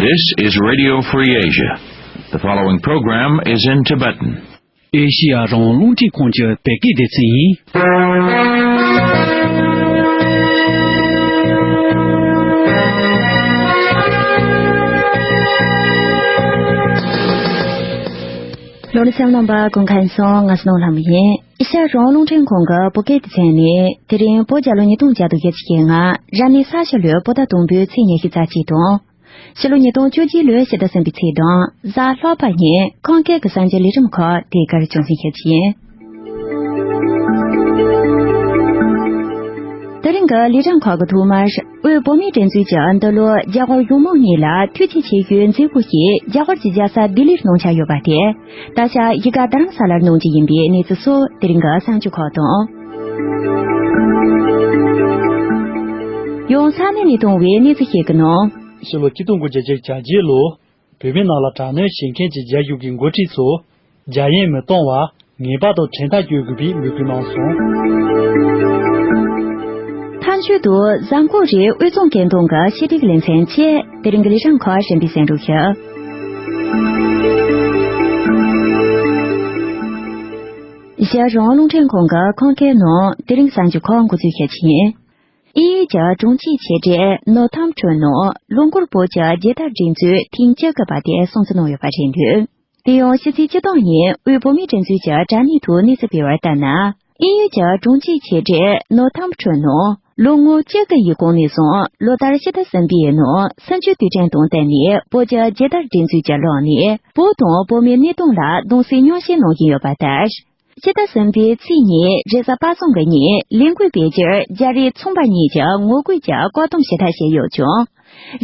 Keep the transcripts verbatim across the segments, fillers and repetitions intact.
This is Radio Free Asia. The following program is in Tibetan. ཨེ་ཤི་ཡ་རང་དབང་རླུང་འཕྲིན་ཁང་གི་བོད་སྐད་སྡེ་ཚན་ཡིན། ལོ་ལ་སེམས་ལོན་པ་གུང་ཁན་སོང་ང་སྣང་ལྷ་མོ་ཡིན། ཨེ་ཤ་ཡ་རང་དབང་རླུང་འཕྲིན་ཁང་གི་བོད་སྐད་སྡེ་ཚན་ནས་དེ་རིང་བོད་རྒྱལ་ལོ་ཉིས་སྟོང་བརྒྱ་དང་བརྒྱད་ཅུ་གྱ་ལྔ་རབ་གནས་ས་ཤ་ལོའི་བོད་ཟླ་དང་པོའི་ཚེས་ཉི་ཤུ་རྩ་གཅིག་དང་། ཕྱི་ལོ་ཉིས་སྟོང་བཅོ་བརྒྱད་ལོའི་ཕྱི་ཟླ་གསུམ་པའི་ཚེས་དང་གཟའ་ལྷག་པ་ཉིན་ཁམས་སྐད་ཀྱི་གསར་འགྱུར་ལས་རིམ་ཁག་དེ་གར་རྒྱང་སྲིང་ཞུ་རྒྱུ་ཡིན། དེ་རིང་གི་ལས་རིམ་ཁག་གི་ཐོག་མར། དབུས་བོད་མིའི་སྒྲིག་འཛུགས་ཀྱིས་འདི་ལོ་རྒྱ་གར་གཞུང་མང་གཉིས་ལ་ཐུགས་རྗེ་ཆེ་ཞུའི་མཛད་སྒོ་ཞིག་རྒྱ་གར་གྱི་རྒྱལ་ས་ལྡི་ལིར་གནང་འཆར་ཡོད་པ་དེ། ད་ཆ་གཞིས་ཀ་རྡ་རམ་ས་ལར་གནང་རྒྱུ་ཡིན་པའི་གནས་ཚུལ་སོགས་དེ་རིང་གི་གསར་འགྱུར་ཁག་དང་། ཡང་ས་གནས་ནས་བཏང་བའི་གནས་ཚུལ་ཞིག་གི་ནང་། ཕྱི་ལོ་ཆིག་སྟོང་དགུ་བརྒྱ་བརྒྱད་ཅུ་གྱ་བརྒྱད་ལོ། བོད་མིའི་ནང་ལ་དྲག་གནོན་བྱེད་མཁན་གྱི་རྒྱ་གཞུང་གི་འགོ་ཁྲིད་ཚོ་རྒྱ་ཡན་མི་གཏོང་བར་ངེས་པར་དུ་ཁྲིམས་ཐག་གཅོད་དགོས་པའི་འབོད་སྐུལ་གནང་སོང་། མཐའ་མཇུག་ཏུ་གཟའ་འཁོར་རེའི་དབུས་གཙང་གི་གདོང་གི་ཤེས་རིག་ལེ་ཚན་བཅས་དེ་རིང་གི་ལས་རིམ་ཁག་གཞན་པའི་གསན་རོགས་ཞུ། ཨེ་ཤ་ཡ་རང་དབང་རླུང་འཕྲིན་ཁང་གི་ཁམས་སྐད་ནང་དེ་རིང་གསར་འགྱུར་ཁག་འགོ་འཛུགས་ཞུ་རྒྱུ་ཡིན། དབྱིན་ཡུལ་གྱི་དྲུང་ཆེ་ཆེ་གྲས་ནོར་ཐམ་ཕྲོན་ནང་ལོ་འཁོར་བོད་ཀྱི་རྒྱལ་དར་སྒྲེང་མཛོད་ཐེངས་བཅུ་དགུ་པ་དེ་སྲུང་བརྩི་གནང་ཡོད་པ་རེད་འདུག་དེ་ཡང་ཕྱི་ཚེས་བཅུ་དང་གཉིས་དབུས་བོད་མིའི་སྒྲིག་འཛུགས་ཀྱི་དྲ་གནས་ཐོག་གནས་ཚུལ་སྤེལ་བར་ལྟར་ན། དབྱིན་ཡུལ་གྱི་དྲུང་ཆེ་ཆེ་གྲས་ནོར་ཐམ་ཕྲོན་ནང་ལོ་ངོ་བཅུ་དགུ་ཡི་གོང་ནས་བཟུང་ལོ་ལྟར་ཕྱི་ཟླ་གསུམ་པའི་ནང་གསུམ་བཅུའི་དུས་དྲན་དང་བསྟུན་ནས་བོད་ཀྱི་རྒྱལ་དར་སྒྲེང་མཛོད་ཀྱི་ལམ་ནས་བོད་དང་བོད་མིའི་གནས་སྟངས་ལ་གདུང་སེམས་མཉམ་སྐྱེད་གནང་བཞིན་ཡོད་པ་ལྟར། ཕྱི་ཟླ་གསུམ་པའི་ཚེས་གཉིས་རེས་གཟའ་པ་སངས་ཀྱི་ཉིན་ལས་འགུལ་སྤེལ་རྒྱུར་རྒྱ་རིགས་ཚོང་པ་གཉིས་ཀྱིས་ངོ་རྒོལ་གྱི་བཀག་སྡོམ་ཞུ་ཐབས་བྱས་ཡོད་ཀྱང་།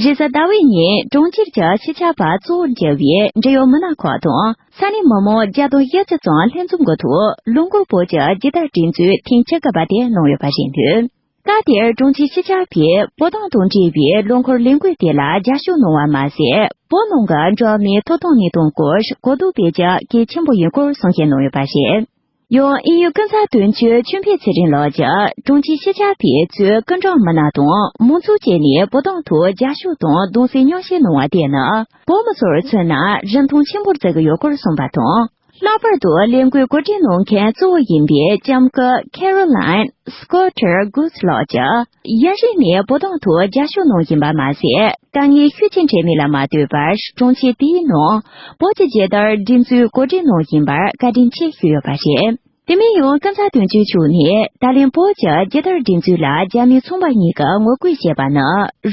རེས་གཟའ་ཟླ་བའི་ཉིན་གྲོང་ཁྱེར་གྱི་སྤྱི་ཁྱབ་པ་གཙོ་བོར་གྱུར་བའི་འབྲེལ་ཡོད་མི་སྣ་ཁག་དང་ས་གནས་མི་མང་བརྒྱ་དང་བཞི་བཅུ་ཙམ་ལྷན་འཛོམས་ཀྱི་ཐོག་ལོ་འཁོར་བོད་ཀྱི་རྒྱལ་དར་སྒྲེང་མཛོད་ཐེངས་བཅུ་དགུ་པ་དེ་གནང་ཡོད་པ་རེད་འདུག་སྐབས་དེར་དྲུང་ཆེ་སྤྱི་ཁྱབ་པས་བོད་དོན་དང་འབྲེལ་བའི་ལོ་འཁོར་ལས་འགུལ་དེ་ལ་རྒྱབ་སྐྱོར་གནང་བ་མ་ཟད། བོད་ནང་གི་འགྲོ་བ་མིའི་ཐོབ་ཐང་གནས་སྟངས་སྐོར་གོ་བསྡུར་སྤེལ་རྒྱུ་གལ་ཆེན་པོ་ཡིན་སྐོར་གསུང་བཤད་གནང་ཡོད་པ་རེད། ཡང་དབྱིན་ཡུལ་ཀུན་བཟང་དོན་གཅོད་ཆོས་འཕེལ་ཚེ་རིང་ལགས་ཀྱིས་དྲུང་ཆེ་སྤྱི་ཁྱབ་པས་གཙོས་སྐུ་མགྲོན་མི་སྣ་དང་མང་ཚོགས་བཅས་ནས་བོད་དོན་ཐོག་རྒྱབ་སྐྱོར་དང་གདུང་སེམས་མཉམ་སྐྱེད་གནང་བ་དེ་ནི་བོད་མི་ཚོར་མཚོན་ན་རིན་ཐང་ཆེན་པོར་བརྩི་གི་ཡོད་སྐོར་གསུངས་པ་དང་། ལྷག་པར་དུ་ལས་འགུལ་གོ་སྒྲིག་གནང་མཁན་གཙོ་བོ་ཡིན་པའི་ལྕམ་སྐུ་Caroline Scott Guth ལགས་ཀྱིས་ཡུན་རིང་ནས་བོད་དོན་ཐོག་རྒྱབ་སྐྱོར་གནང་བཞིན་པ་མ་ཟད། དཀའ་ངལ་ཤུགས་ཆེ་འཕྲད་མིན་ལ་མ་ལྟོས་པར་གྲོང་ཁྱེར་དེའི་ནང་བོད་ཀྱི་རྒྱལ་དར་སྒྲེང་མཛོད་གོ་སྒྲིག་གནང་བཞིན་པར་བཀའ་དྲིན་ཆེ་ཞུས་ཡོད་པ་རེད། དེ་མིན་ཡང་ཀུན་བཟང་དོན་གཅོད་མཆོག་ནས་ད་ལན་བོད་ཀྱི་རྒྱལ་དར་སྒྲེང་མཛོད་ལ་རྒྱ་མིའི་ཚོང་པ་གཉིས་ཀྱིས་ངོ་རྒོལ་བྱས་པ་ནི་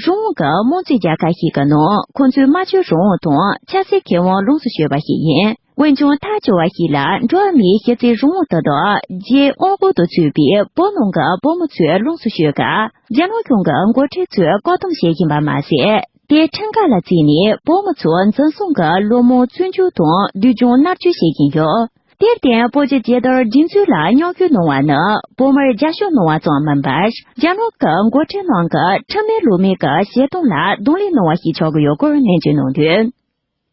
རང་དབང་གི་དམངས་གཙོའི་རྒྱལ་ཁབ་ཞིག་གི་ནང་ཁོང་ཚོའི་སྨྲ་བརྗོད་རང་དབང་དང་ཆབ་སྲིད་ཁེ་དབང་ལོངས་སུ་སྤྱོད་པ་ཞིག་ཡིན། འོན་ཀྱང་ཐག་ཆོད་པ་ཞིག་ལ་འགྲོ་བ་མིའི་གཞི་རྩའི་རང་དབང་དེ་དག་རྒྱའི་དབང་འོག་ཏུ་ཚུད་པའི་བོད་ནང་གི་བོད་མི་ཚོས་ལོངས་སུ་སྤྱོད་སྐབས་རྒྱ་ནག་གཞུང་གི་འགོ་ཁྲིད་ཚོས་བཀག་སྡོམ་བྱེད་བཞིན་པ་མ་ཟད། དེ་ཁྲིམས་འགལ་ལ་བརྩིས་ནས་བོད་མི་ཚོ་འཛིན་བཟུང་གིས་ལོ་མང་བཙོན་འཇུག་དང་སྡུག་སྦྱོང་མནར་གཅོད་བྱེད་བཞིན་ཡོད། དེར་བརྟེན་བོད་ཀྱི་རྒྱལ་དར་སྒྲེང་མཛོད་ལ་མཉམ་ཞུགས་གནང་བ་ནི་བོད་མིར་རྒྱབ་སྐྱོར་གནང་བ་ཙམ་མིན་པར་རྒྱ་ནག་གི་འགོ་ཁྲིད་རྣམས་ཀྱི་ཁྲིམས་མེད་ལུགས་མེད་ཀྱི་བྱེད་སྟངས་ལ་གདོང་ལེན་གནང་བ་ཞིག་ཆགས་ཀྱི་ཡོད་སྐོར་ནན་བརྗོད་གནང་དོན།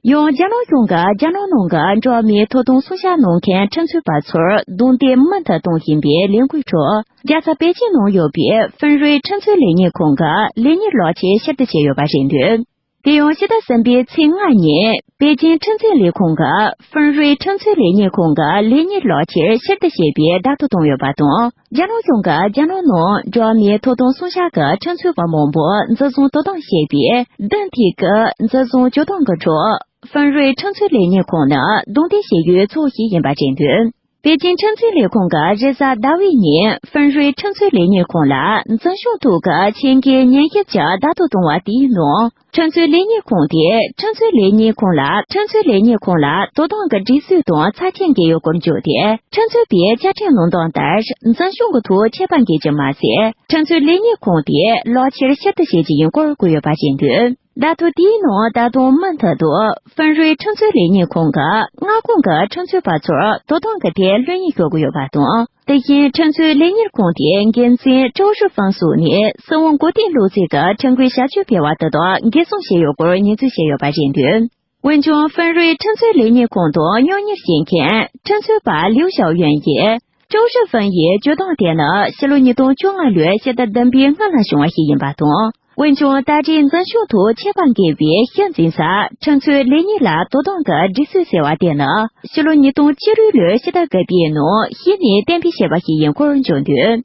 ཡང་རྒྱ་ནག་གཞུང་གིས་རྒྱ་ནག་ནང་གི་འགྲོ་བ་མིའི་ཐོབ་ཐང་སྲུང་སྐྱོབ་གནང་མཁན་ཁྲིམས་རྩོད་པ་ཚོར་རྡུང་རྡེག་མུ་མཐུད་གཏོང་བཞིན་པའི་ལས་འགུལ་ཁྲོད་རྒྱལ་ས་པེ་ཅིན་ནང་ཡོད་པའི་ཧྥིན་རུའི་ཁྲིམས་རྩོད་ལས་གཉེར་ཁང་གི་ལས་གཉེར་ལག་ཁྱེར་ཕྱིར་བསྡུ་བྱས་ཡོད་པ་རེད་འདུག་དེ་ཡང་ཕྱི་ཟླ་གསུམ་པའི་ཚེས་ལྔ་ཉིན་པེ་ཅིན་ཁྲིམས་རྩོད་ལས་ཁུངས་ཀྱིས་ཧྥིན་རུའི་ཁྲིམས་རྩོད་ལས་གཉེར་ཁང་གི་ལས་གཉེར་ལག་ཁྱེར་ཕྱིར་བསྡུ་བྱས་པའི་བརྡ་ཐོ་བཏང་ཡོད་པ་དང་། རྒྱ་ནག་གཞུང་གིས་རྒྱ་ནག་ནང་འགྲོ་བ་མིའི་ཐོབ་ཐང་སྲུང་སྐྱོབ་ཀྱི་ཁྲིམས་རྩོད་པ་མང་པོ་འཛིན་བཟུང་དོ་དམ་བྱས་པའི་བདུན་ཐིག་གི་འཛིན་བཟུང་བཅུ་སྟོང་གི་ཁྲོད་ཧྥིན་རུའི་ཁྲིམས་རྩོད་ལས་གཉེར་ཁང་ནི་རྡུང་རྡེག་བྱེད་ཡུལ་གཙོ་བོ་ཞིག་ཡིན་པ་རེད་འདུག་པེ་ཅིན་ཁྲིམས་རྩོད་ལས་ཁུངས་ཀྱིས་རེས་གཟའ་ཟླ་བའི་ཉིན་ཧྥིན་རུའི་ཁྲིམས་རྩོད་ལས་གཉེར་ཁང་ལ་འཛིན་སྐྱོང་ཐོག་གི་ཆེད་འགེལ་ཉན་ཞིབ་ཀྱི་བརྡ་ཐོ་བཏང་བ་དེའི་ནང་། ཁྲིམས་རྩོད་ལས་གཉེར་ཁང་དེས་ཁྲིམས་རྩོད་ལས་གཉེར་ཁང་ལ་ཁྲིམས་རྩོད་ལས་གཉེར་ཁང་ལ་དོ་དམ་གྱི་སྒྲིག་སྲོལ་དང་ཚབས་ཆེན་འགལ་ཡོད་སྐོར་བརྗོད་དེ། ཁྲིམས་རྩོད་པས་བཅའ་ཁྲིམས་ལུང་དོན་ལྟར་འཛིན་སྐྱོང་གི་ཐོག་ཆད་པ་འགེལ་རྒྱུ་མ་ཟད། ཁྲིམས་རྩོད་ལས་གཉེར་ཁང་དེས་ལག་ཁྱེར་ཕྱིར་བསྡུ་བྱེད་རྒྱུ་ཡིན་སྐོར་བཀོད་ཡོད་པ་བཞིན་འདུག་བརྡ་ཐོ་དེའི་ནང་ད་དུང་མུ་མཐུད་དུ་ཧྥིན་རུའི་ཁྲིམས་རྩོད་ལས་གཉེར་ཁང་གིས་མངའ་ཁོངས་ཀྱི་ཁྲིམས་རྩོད་པ་ཚོར་དོ་དམ་གྱི་ཐད་ལྷོད་གཡེང་ཤོར་གྱི་ཡོད་པ་དང་། དེ་བཞིན་ཁྲིམས་རྩོད་ལས་གཉེར་ཁང་དེའི་འགན་འཛིན་ཀྲོའུ་ཧྲི་ཧྥང་སོགས་ནས་སྲིད་དབང་གོ་སྟོན་ལུགས་གཙོས་ཀྱི་ཁྲིམས་འགལ་བྱ་སྤྱོད་སྤེལ་བ་དེ་དག་འགན་སྲུང་བྱས་ཡོད་སྐོར་ཉེས་འཛུགས་བྱས་ཡོད་པ་རེད་འདུག་འོན་ཀྱང་ཧྥིན་རུའི་ཁྲིམས་རྩོད་ལས་གཉེར་ཁང་དུ་སྙོན་གཉེར་བྱེད་མཁན་ཁྲིམས་རྩོད་པ་ལིའུ་ཞའོ་ཡོན་གྱིས་ཀྲོའུ་ཧྲི་ཧྥང་ཡི་སྤྱོད་སྟངས་དེ་ནི་ཕྱི་ལོ་ཉིས་སྟོང་བཅོ་ལྔ་ལོའི་ཕྱི་ཟླ་བདུན་པའི་སྔ་ལ་བྱུང་བ་ཞིག་ཡིན་པ་དང་། འོན་ཀྱང་ད་རེས་འཛིན་སྐྱོང་ཐོག་ཆད་པ་འགེལ་བའི་ཤ་འཛིན་ས་ཁྲིམས་རྩོད་ལེགས་གཉིས་ལ་དོ་དམ་གྱི་སྒྲིག་སྲོལ་ཟེར་བ་དེ་ནི་ཕྱི་ལོ་ཉིས་སྟོང་བཅུ་དྲུག་ལོའི་ཕྱི་ཟླ་དགུ་པའི་ནང་གཞི་ནས་གཏན་འབེབས་བྱས་པ་ཞིག་ཡིན་སྐོར་བརྗོད་འདུག་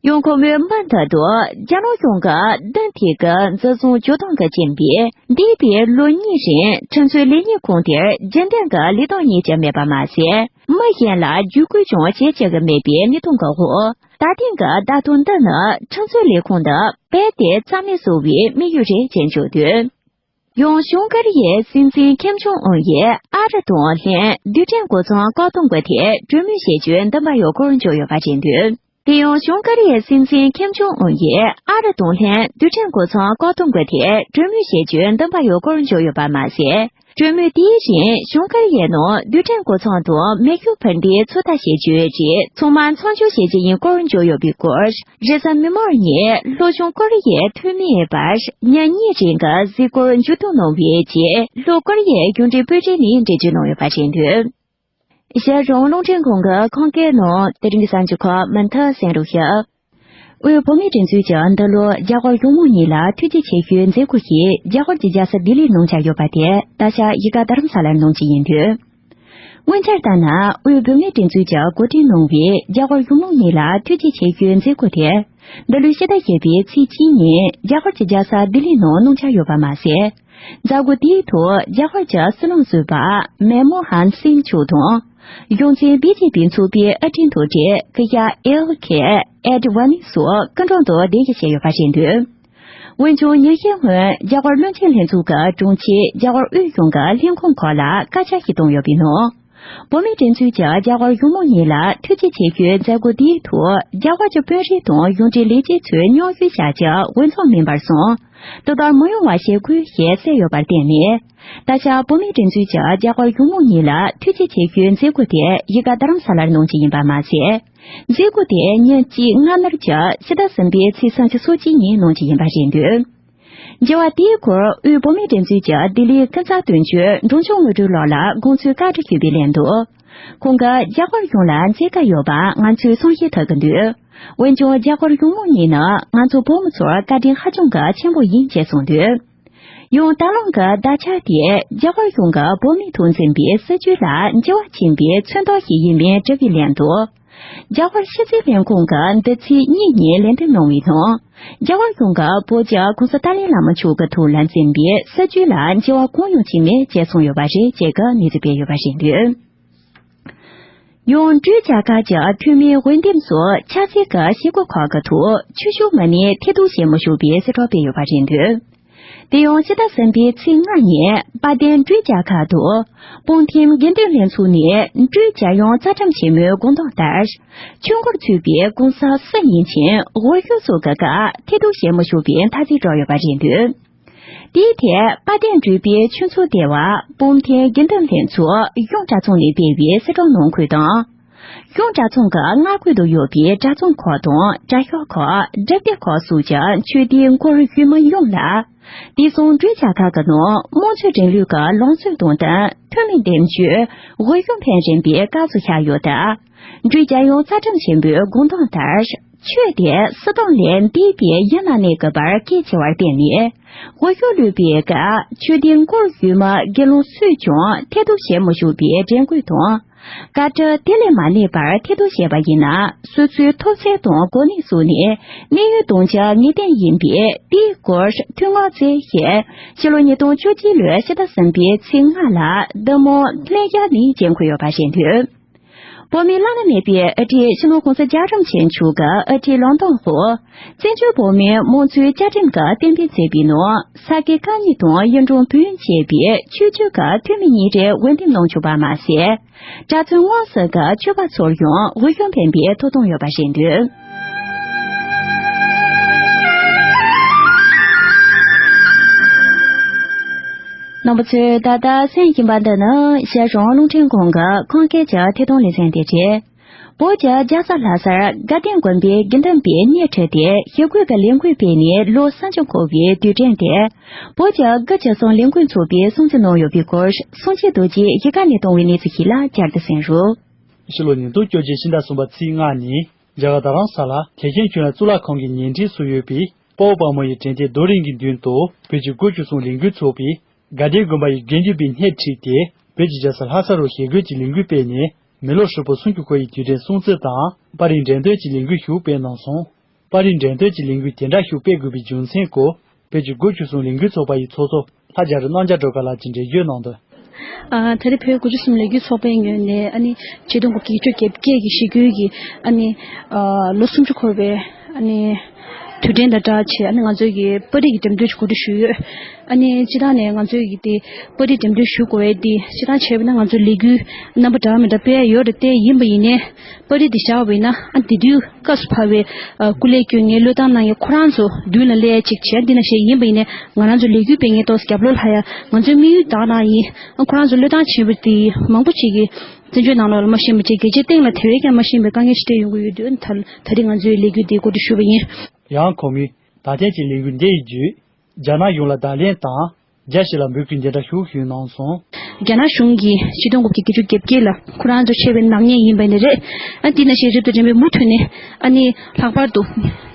ཡང་ཁོ་མོས་མུ་མཐུད་དུ་རྒྱ་ནག་གཞུང་གི་བདུན་ཐིག་གི་འཛིན་བཟུང་འཇུག་སྟངས་ཀྱི་རྐྱེན་པས། འདས་པའི་ལོ་གཉིས་རིང་ཁྲིམས་རྩོད་ལེགས་གཉིས་ཁང་དེར་རྒྱུན་ལྡན་གྱི་ལས་སྟངས་རྙེད་ཀྱི་མེད་པ་མ་ཟད། མི་གཞན་ལ་བརྒྱུད་སྐུལ་ཀྱང་བྱེད་བཅུག་གི་མེད་པའི་གནས་སྟངས་ཀྱི་འོག་ད་ཐེངས་ཀྱི་བརྡ་ཐོ་འདི་ནི་ཁྲིམས་རྩོད་ལས་ཁུངས་འདི་རྦད་དེ་རྩ་མེད་བཟོ་བའི་དམིགས་ཡུལ་རེད་ཅེས་བརྗོད་འདུག་ཡང་བྱང་ཀོ་རི་ཡའི་སྲིད་འཛིན་ཁེམ་ཆོང་ཨུན་ཡིས་ཨ་རི་དང་ལྷན་རྡུལ་ཕྲན་གོ་ཚོང་བཀག་སྡོམ་གྱི་ཐད་གྲོས་མོལ་བྱེད་རྒྱུའི་འདུན་པ་ཡོད་སྐོར་བརྗོད་ཡོད་པ་རེད་འདུག་དེ་ཡང་བྱང་ཀོ་རི་ཡའི་སྲིད་འཛིན་ཁེམ་ཆོང་ཨུན་ཡིས་ཨ་རི་དང་ལྷན་རྡུལ་ཕྲན་གོ་ཚོང་བཀག་སྡོམ་གྱི་ཐད་གྲོས་མོལ་བྱེད་རྒྱུའི་འདུན་པ་ཡོད་སྐོར་བརྗོད་ཡོད་པ་མ་ཟད། གྲོས་མོལ་དེའི་རིང་བྱང་ཀོ་རི་ཡའི་ནང་རྡུལ་ཕྲན་གོ་ཚོང་དང་མེ་ཤུགས་འཕུར་མདེལ་ཚོད་ལྟ་བྱེད་རྒྱུའི་རིགས་ཚང་མ་མཚམས་འཇོག་བྱེད་རྒྱུ་ཡིན་སྐོར་བརྗོད་ཡོད་པའི་སྐོར། རེས་གཟའ་མིག་དམར་ཉིན་ལྷོ་བྱང་ཀོ་རི་ཡའི་འཐུས་མིའི་བར་ཉིན་གཉིས་རིང་གི་གཟིགས་སྐོར་མཇུག་བསྡོམས་གནང་བའི་རྗེས། ལྷོ་ཀོ་རི་ཡའི་རྒྱུན་འབྲེལ་པོད་ཁྲིད་ནས་འགྲེལ་བརྗོད་གནང་ཡོད་པ་རེད་འདུག་གཞིས་གྲོང་རླུང་འཕྲིན་ཁང་གི་ཁང་ཀའི་ནང་དེ་རིང་གི་གསར་འགྱུར་ཁག་མུ་མཐུད་གསན་རོགས་ཞུ། དབུས་བོད་མིའི་སྒྲིག་འཛུགས་ཀྱིས་འདི་ལོ་རྒྱ་གར་གཞུང་མང་གཉིས་ལ་ཐུགས་རྗེ་ཆེ་ཞུའི་མཛད་སྒོ་ཞིག་རྒྱ་གར་གྱི་རྒྱལ་ས་ལྡི་ལིར་གནང་འཆར་ཡོད་པ་དེ་ད་ཆ་གཞིས་ཀ་རྡ་རམ་ས་ལར་གནང་རྒྱུ་ཡིན་འདུག་སྔོན་ཆར་ལྟར་ན། དབུས་བོད་མིའི་སྒྲིག་འཛུགས་ཀྱིས་གོ་སྒྲིག་གནང་བའི་རྒྱ་གར་གཞུང་མང་གཉིས་ལ་ཐུགས་རྗེ་ཆེ་ཞུའི་མཛད་སྒོ་དེ། འདི་ལོའི་ཕྱི་ཟླ་བཞི་པའི་ཚེས་གཅིག་ཉིན་རྒྱ་གར་གྱི་རྒྱལ་ས་ལྡི་ལིའི་ནང་གནང་འཆར་ཡོད་པ་མ་ཟད། མཛད་སྒོ་དེའི་ཐོག་རྒྱ་གར་གྱི་སྲིད་བློན་ཟུར་པ་མན་མོ་ཧན་སིང་མཆོག་དང་། གཞུང་འཛིན་བི་ཇེ་པི་ཚོགས་པའི་ཨུ་ཁྲིད་མཐོ་གྲས་སྐུ་ཞབས་ཨེལ་ཁེ་ཨེ་ཌི་ཝ་ནི་སོགས་སྐུ་མགྲོན་དུ་གདན་ཞུ་བྱས་ཡོད་པ་རེད་འདུག་འོན་ཀྱང་ཉིན་ཤས་སྔོན་རྒྱ་གར་བློན་ཆེན་ལྷན་ཚོགས་ཀྱི་དྲུང་ཆེས་རྒྱ་གར་དབུས་གཞུང་གི་ལྷན་ཁང་ཁག་ལ་བཀའ་རྒྱ་ཞིག་བཏང་ཡོད་པའི་ནང་། བོད་མིའི་སྒྲིག་འཛུགས་ཀྱིས་རྒྱ་གར་གཞུང་མང་གཉིས་ལ་ཐུགས་རྗེ་ཆེ་ཞུའི་མཛད་སྒོ་འདིའི་ཐོག་རྒྱ་གར་གྱི་དཔོན་རིགས་དང་གཞུང་འབྲེལ་ལས་བྱེད་ཚོས་མཉམ་ཞུགས་བྱ་རྒྱུ་འོས་འཚམ་མིན་པར་སོང་། དེ་ལྟར་མི་ཡོང་བ་བྱེད་དགོས་ཞེས་གསལ་ཡོད་པར་བརྟེན་ནས། ད་ཆ་བོད་མིའི་སྒྲིག་འཛུགས་ཀྱིས་རྒྱ་གར་གཞུང་མང་གཉིས་ལ་ཐུགས་རྗེ་ཆེ་ཞུའི་མཛད་སྒོ་དེ་གཞིས་ཀ་རྡ་རམ་ས་ལར་གནང་རྒྱུ་ཡིན་པ་མ་ཟད། མཛད་སྒོ་དེ་ཉིན་གཅིག་སྔ་སྣུར་གྱི་ཕྱི་ཟླ་གསུམ་པའི་ཚེས་སུམ་ཅུ་སོ་གཅིག་ཉིན་གནང་རྒྱུ་ཡིན་པ་རེད་འདུག་འགྱུར་བ་དེའི་སྐོར་དབུས་བོད་མིའི་སྒྲིག་འཛུགས་ཀྱི་ལྡི་ལིའི་ཀུན་གསལ་དོན་གཅོད་འབྲོང་ཆུང་དངོས་གྲུབ་ལགས་ལ་དགོངས་ཚུལ་བཀའ་འདྲི་ཞུས་པའི་ལན་དུ། ཁོང་གིས་རྒྱ་གར་གཞུང་ལ་མཛད་བཀའ་ཡོད་པ་ང་ཚོས་གསུང་བཤད་ཐུབ་ཀྱི་འདུག་འོན་ཀྱང་རྒྱ་གར་གཞུང་མང་གཉིས་ནི་ང་ཚོ་བོད་མི་ཚོར་བཀའ་དྲིན་ཧ་ཅང་གི་ཆེན་པོ་ཡིན་ཅེས་གསུངས་འདུག་ཡང་ད་ལམ་གྱི་བརྡ་ཆད་དེ་རྒྱ་གར་གཞུང་གིས་བོད་མིའི་ཐོག་འཛིན་པའི་སྲིད་བྱུས་ལ་འགྱུར་བ་ཕྱིན་པའི་མཚོན་རྟགས་ཤིག་ཡིན་མིན་དྲི་བའི་ལན་དུ། རྒྱ་གར་ཕྱི་སྲིད་ལྷན་ཁང་གིས་འདི་ཚེས་གཉིས་ཉིན་ལན་འདེབས་གནང་བའི་ནང་། རྒྱ་གར་གཞུང་གིས་བོད་ཀྱི་གོང་ས་ཏཱ་ལའི་བླ་མ་མཆོག་གི་ཐོག་ལ་འཛིན་པའི་སྲིད་བྱུས་ལ་འགྱུར་བ་གང་ཡང་ཕྱིན་མེད་ཅེས་གསུངས་ཡོད་པ་རེད་ཅེས་ཀྱི་གནས་ཚུལ་སྤེལ་ཡོད་པ་རེད་འདུག་ཡང་འབྲུག་རྒྱལ་ཁབ་ཀྱི་འཐུས་མིའི་འོས་འདེམས་སོགས་ཆབ་སྲིད་ཀྱི་བྱེད་སྒོ་ཁག་གི་ཐོག་ཆོས་ཕྱོགས་མི་སྣས་ཐེ་གཏོགས་བྱེད་མི་ཆོག་པའི་གསལ་བསྒྲགས་སྤེལ་ཡོད་པ་རེད་འདུག་དེ་ཡང་ཕྱི་ཟླ་གསུམ་པའི་ཚེས་ལྔ་ཉིན་དཔལ་ལྡན་འབྲུག་རྒྱལ་ཁབ་ཏུ་སྤུངས་ཐིམ་དགེ་འདུན་ལྷན་ཚོགས་ནས་འབྲུག་རྒྱལ་ཡོངས་རྩ་ཁྲིམས་ཆེན་མོའི་དགོངས་དོན་ལྟར། ཆོས་འཁོར་ཚུད་པའི་གོང་ས་སུ་ཡིན་ཕྱིན་འོས་ཤོག་སོགས་ཀྱི་སྐབས་ཐེ་གཏོགས་བྱེད་མི་ཆོག་པའི་མཐའ་ཚིག་བསྒྲགས་ཡོད་པ་རེད་འདུག་དེའི་ཐད་དཔལ་ལྡན་འབྲུག་པའི་ཆོས་ཚོགས་སྡེ་བ་སྤུངས་ཐིམ་དགེ་འདུན་ལྷན་ཚོགས་གཞུང་གྲྭ་ཚང་ནས་སྤེལ་བའི་གསལ་བསྒྲགས་ནང་འཁོད་དང་། གཞུང་གྲྭ་ཚང་གི་མངའ་ཁུལ་དུ་ཡོད་པའི་གྲྭ་ཚང་ཁག་དང་གྲྭ་ཤག་ཁག་སྒྲུབ་སྡེ་ཁག་སོགས་ཀྱི་ཆོས་སྡེའི་འཁོར་ཡུལ་མི་ཡོངས་ལ། དེང་སང་འབྲུག་རྒྱལ་ཁབ་ཀྱི་ནང་དམངས་གཙོའི་རིང་ལུགས་ཀྱི་ལམ་སྲོལ་དང་བསྟུན་འཐུས་མི་འདེམས་བྱོས་འོས་ཤོག་འཕེན་བཞིན་པའི་སྐབས་སུ་ཆགས་ཡོད་སྟབས། འབྲུག་རྒྱལ་ཡོངས་རྩ་ཁྲིམས་ཆེན་པོའི་དགོངས་དོན་ལྟར། ཆོས་དེ་སྲིད་དོན་ལས་འདས་པའི་ཡུལ་ན་གནས་དགོས་པར་གལ་ཆེ་བར་བརྟེན་ནས། འོས་ཤོག་བླུགས་པའི་སྐབས་ཆོས་སྡེའི་འཁོར་ཡུལ་མི་དགེ་སློང་སུས་ཀྱང་ཐེ་གཏོགས་བྱེད་མི་ཆོག་པའི་དྲན་སྐུལ་དང་། བཀའ་ཁྲོལ་དེ་ལས་མ་གནས་པར་ཐེ་གཏོགས་བྱས་པ་ཡིན་ན། སོ་སོའི་ཐོབ་ཚད་དང་གོ་གནས་སོགས་ནས་གནས་ཡུལ་དང་ཆ་ངེས་གཏན་ཡིན་པས། དེའི་སྐོར་ཐུགས་མངགས་བྱེད་ཞེས། ཕྱི་ལོ་ཉིས་སྟོང་བཅུ་གཅིག་ལོའི་ཕྱི་ཟླ་གསུམ་པའི་ཚེས་ལྔ་ལ་འདི་མོ་ལྷན་རྒྱས་ནས་འགན་འཁུར་ཡོད་པ་རེད་འདུག་བོད་མིའི་བླ་ན་མེད་པའི་ཨ་རིའི་སྤྱི་ནོར་ྋགོང་ས་རྒྱལ་བ་རིན་པོ་ཆེ་མཆོག་གི་ཨ་རིའི་ལོན་ཏོན་ཧོ། བཙན་བྱོལ་བོད་མིའི་དམངས་གཙོའི་བཅའ་ཁྲིམས་ཀྱི་གཏན་འབེབས་མཛད་པའི་ནང་། ས་དགེ་བཀའ་རྙིང་དང་གཡུང་དྲུང་བོན་བཅས་པའི་ཆོས་བརྒྱུད་ཀྱི་འཐུས་མི་གཉིས་ཀའི་འོས་འདེམས་གནང་ཆོག་པ་མ་ཟད། གྲྭ་བཙུན་དངོས་སུ་གི་ཆོས་པ་ཚོར་ཡང་འོས་ཤོག་འཕེན་པའི་ཐོབ་ཐང་ཡོད་པ་རེད་འདུག་རྣམ་པ་ཚོས་ད་ལྟ་གསན་བཞིན་པ་འདི་ནི་གཞིས་གྲོང་རླུང་འཕྲིན་ཁང་གི་ཁམས་སྐད་ཀྱི་ཐད་གཏོང་ལེ་ཚན་དེ་རེད། བོད་ཀྱི་རྒྱལ་ས་ལྷ་སར་དགའ་ལྡན་དགོན་པའི་དགེ་འདུན་པས་སྣེ་ཁྲིད་དེ་ཞི་རྒོལ་གྱི་ལས་འགུལ་སྤེལ་ནས་ལོ་སུམ་ཅུ་འཁོར་བའི་དུས་དྲན་དེ། བོད་ཀྱི་དགུ་བཅུ་གསུམ་ལས་འགུལ་ཚོགས་པས་སྲུང་བརྩི་གནང་ཡོད་པའི་སྐོར་སྲུང་བྱེད་རྡོ་རྗེས་གཞིས་ཀ་ནས་བཏང་བའི་གནས་ཚུལ་ཞིག་ལ་བསྐྱར་དུ་གསན་རོགས། ཕྱི་ལོ་ཉིས་སྟོང་བཅོ་བརྒྱད་ཕྱི་ཟླ་གསུམ་པ་ཚེས་ལྔ་ཉིན་རྒྱ་གར་རྡ་རམ་ས་ལ་དེ་ཤན་ཆོས་ལ་གཙུག་ལག་ཁང་གི་ཉེ་འཁྲིས་སུ་ཡོད་པའི་ དཔའ་བོ་དཔའ་མོ་ཡི་དྲན་རྟེན་རྡོ་རིང་གི་མདུན་དུ་བོད་ཀྱི་སྒོ་བཅུ་གསུམ་ལས་འགུལ་ཚོགས་པས་དགའ་ལྡན་དགོན་པ་ཡི་དགེ་འདུན་པའི་སྣེ་ཁྲིད་དེ་བོད་ཀྱི་རྒྱལ་ས་ལྷ་ས་རུ་ཞི་རྒོལ་གྱི་ལས་འགུལ་སྤེལ་ནས་མི་ལོ་ཧྲིལ་པོ་སུམ་ཅུ་འཁོར་བའི་དུས་དྲན་སྲུང་བརྩི་དང་པར་རིས་འགྲེམས་སྟོན་གྱི་ལས་འགུལ་ཞིག་སྤེལ་གནང་སོང་། པར་རིས་འགྲེམས་སྟོན་གྱི་ལས་འགུལ་དེ་འདྲ་ཞིག་སྤེལ་དགོས་པའི་རྒྱུ་མཚན་སྐོར་བོད་ཀྱི་སྒོ་བཅུ་གསུམ་ལས་འགུལ་ཚོགས་པ་ཡི་ཚོགས་གཙོ་ལྷ་རྒྱ་རི་རྣམ་རྒྱལ་སྒྲོལ་དཀར་ལགས་ཀྱིས་འགྲེལ་བརྗོད་གནང་དོན། ཨ། ད་རེས་བོད་སྒོ་བཅུ་གསུམ་ལས་འགུལ་ཚོགས་པའི་ངོས་ནས་ཨ་ནི་ཆིག་སྟོང་དགུ་བརྒྱ་བརྒྱད་ཅུ་གྱ་བརྒྱད་ཀྱི་ཞི་རྒོལ་གྱི་ཨ་ནི་ཨ་ལོ་སུམ་ཅུ་འཁོར་བའི་ཨ་ནི་དུས་དྲན་དང་སྦྲགས་བྱས་ཨ་ནི་ང་ཚོས་ཀྱི་པར་རིས་ཀྱི་འགྲེམས་སྟོན་ཞིག་གོ་སྒྲིག་ཞུས་ཡོད། ཨ་ནི་སྤྱིར་བཏང་ནས་ང་ཚོས་ཀྱི་དེ་པར་རིས་འགྲེམས་སྟོན་ཞུ་དགོས་པའི་དེ་སྤྱིར་བཏང་བྱས་པ་ན་ང་ཚོའི་ལས་འགུལ་རྣམ་པ་འདྲ་མི་འདྲ་སྤེལ་ཡ་ཡོད་རེད་དེ། ཡིན་པ་ཡིན་ནའི་པར་རིས་དེ་བཞག་པ་ཡིན་ན་ཨ་དེ་དུས་སྐབས་སུ་བབས་པའི་ཨ་སྐུ་ལས་བསྐྱོན་མཁན་བློས་བཏང་གནང་མཁན་ཁོ་རང་ཚོ་མདུན་ལ་སླེབས་ཡ་ཅིག་བྱས། འདི་ན་བཤད་ཡིན་པ་ཡིན་ནའི་ང་རང་ཚོ་ལས་འགུལ་སྤེལ་མཁན་ཏོག་ཙམ་རྒྱབ་ལོགས་ལྷག་ཡ། ང་ཚོའི་དམིགས་ཡུལ་དག་ནང་ཡིན། ཁོ་རང་ཚོ་བློས་བཏང་བྱས་པ་དེ་མང་པོ་ཅིག་གིས་བཙན་བྱོལ་ནང་ལོགས་ལ་མ་ཤེས་པ་བྱས། རྒྱལ་སྤྱིའི་སྟེང་ལ་དེ་བས་ཀྱང་མ་ཤེས་པའི་དཀའ་ངལ་ཞིག་འཕྲད་ཡོང་གི་ཡོད་དུས་ད་ད་རེས་ང་ཚོའི་ལས་འགུལ་འདི་གོ་སྒྲིག་ཞུས་པ་ཡིན། ཡང་ཁོ་མོས་ད་ཐེངས་ཀྱི་ལས་འགུལ་འདི་ཡི་བརྒྱུད་རྒྱ་ནག་གཞུང་ལ་བརྡ་ལན་དང་རྒྱ་ཞིག་ལ་འབོད་སྐུལ་འདི་འདྲ་ཞིག་ཞུས་གནང་སོང་། རྒྱ་ནག་གཞུང་གིས་ཆིག་སྟོང་དགུ་བརྒྱ་བརྒྱད་ཅུ་གྱ་བརྒྱད་ལ་ཁོ་རང་ཚོ་བྱས་པའི་ནག་ཉེས་ཡིན་པ་ནི་རེད། ཨ་འདི་ནང་བཞིན་རིབ་དང་རིམ་པས་མུ་མཐུད་ནས་ཨ་ནི་ལྷག་པར་དུ་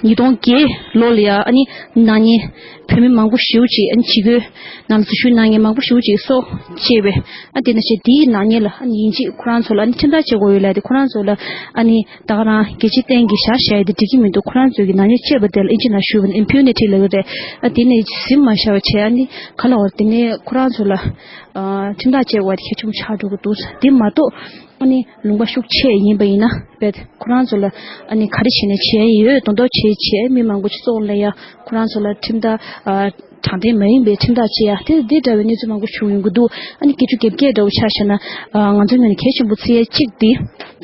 ཉིས་སྟོང་བརྒྱད་ལོ་ལ་ཡ་ཨ་ནི་ནག་ཉེས་བོད་མི་མང་པོ་ཞེ་པོ་ཅིག་ཨ་ནི་ཇི་རྒོལ་ནང་ལ་འཛུལ་ཞུགས་གནང་མཁན་མང་པོ་ཞེ་པོ་ཅིག་སྲོག་བཅད་པའི་ཨ་འདི་ནང་བཞིན་འདིའི་ནག་ཉེས་ལ་ཨ་ནི་ཡིན་གཅིག་ཁོ་རང་ཚོ་ལ་ཨ་ནི་ཁྲིམས་ཐག་བཅད་དགོས་ཡོད་ལབ་དེ། ཁོ་རང་ཚོ་ལ་ཨ་ནི་ད་ག་རང་རྒྱལ་སྤྱིའི་སྟེང་གི་བཞག་བཞག་ཡ་དེ་འགྲིག་གི་མི་འདུག་ཁོ་རང་ཚོས་ཀྱི་ནག་ཉེས་བཅད་པ་དེ་ལ་ཨིན་ཇི་ནང་ཞུས་པ་ན་ཨིམ་པིའུ་ནི་ཊི་ལབ་ཀྱི་རེད། ཨ་དེ་ནས་ཟིན་མ་བཞག་པ་བྱས། ཨ་ནི་ག་ལ་བར་དེ་ནས་ཁོ་རང་ཚོ་ལ་ཨ་ཁྲིམས་ཐག་བཅད་པ་དེ་གལ་ཆེན་པོ་ཆགས་འགྲོ་གི་འདུག་དེ་མ་གཏོགས་ཨ་ནི་ལུང་པ་ཤུགས་ཆེ་ཡིན་པ་ཡིན་ན་བས་ཁོ་རང་ཚོ་ལ་ཨ་ནི་ག་རེ་བྱས་ནས་བྱས་ཡོད་མདོག་མདོག་བྱས་བྱས། མི་མང་པོ་ཅིག་སྲོག་ལ་ཡ་ཁོ་རང་ཚོ་ལ་ཁྲིམས་ཐག་ཨ་དྲང་བདེན་མ་ཡིན་པའི་ཁྲིམས་ཐག་བཅད་ཡ་དེ་འདི་འདྲ་བའི་གནས་ཚུལ་མང་པོ་བྱུང་ཡོང་གི་འདུག་ཨ་ནི་བརྒྱད་ཅུ་གྱ་བརྒྱད་འདྲ་བོ་ཆ་བཞག་ན་ཨ་ང་ཚོའི་ངོས་ནས་གལ་ཆེན་པོ་བརྩི་ཡ་གཅིག་དེ་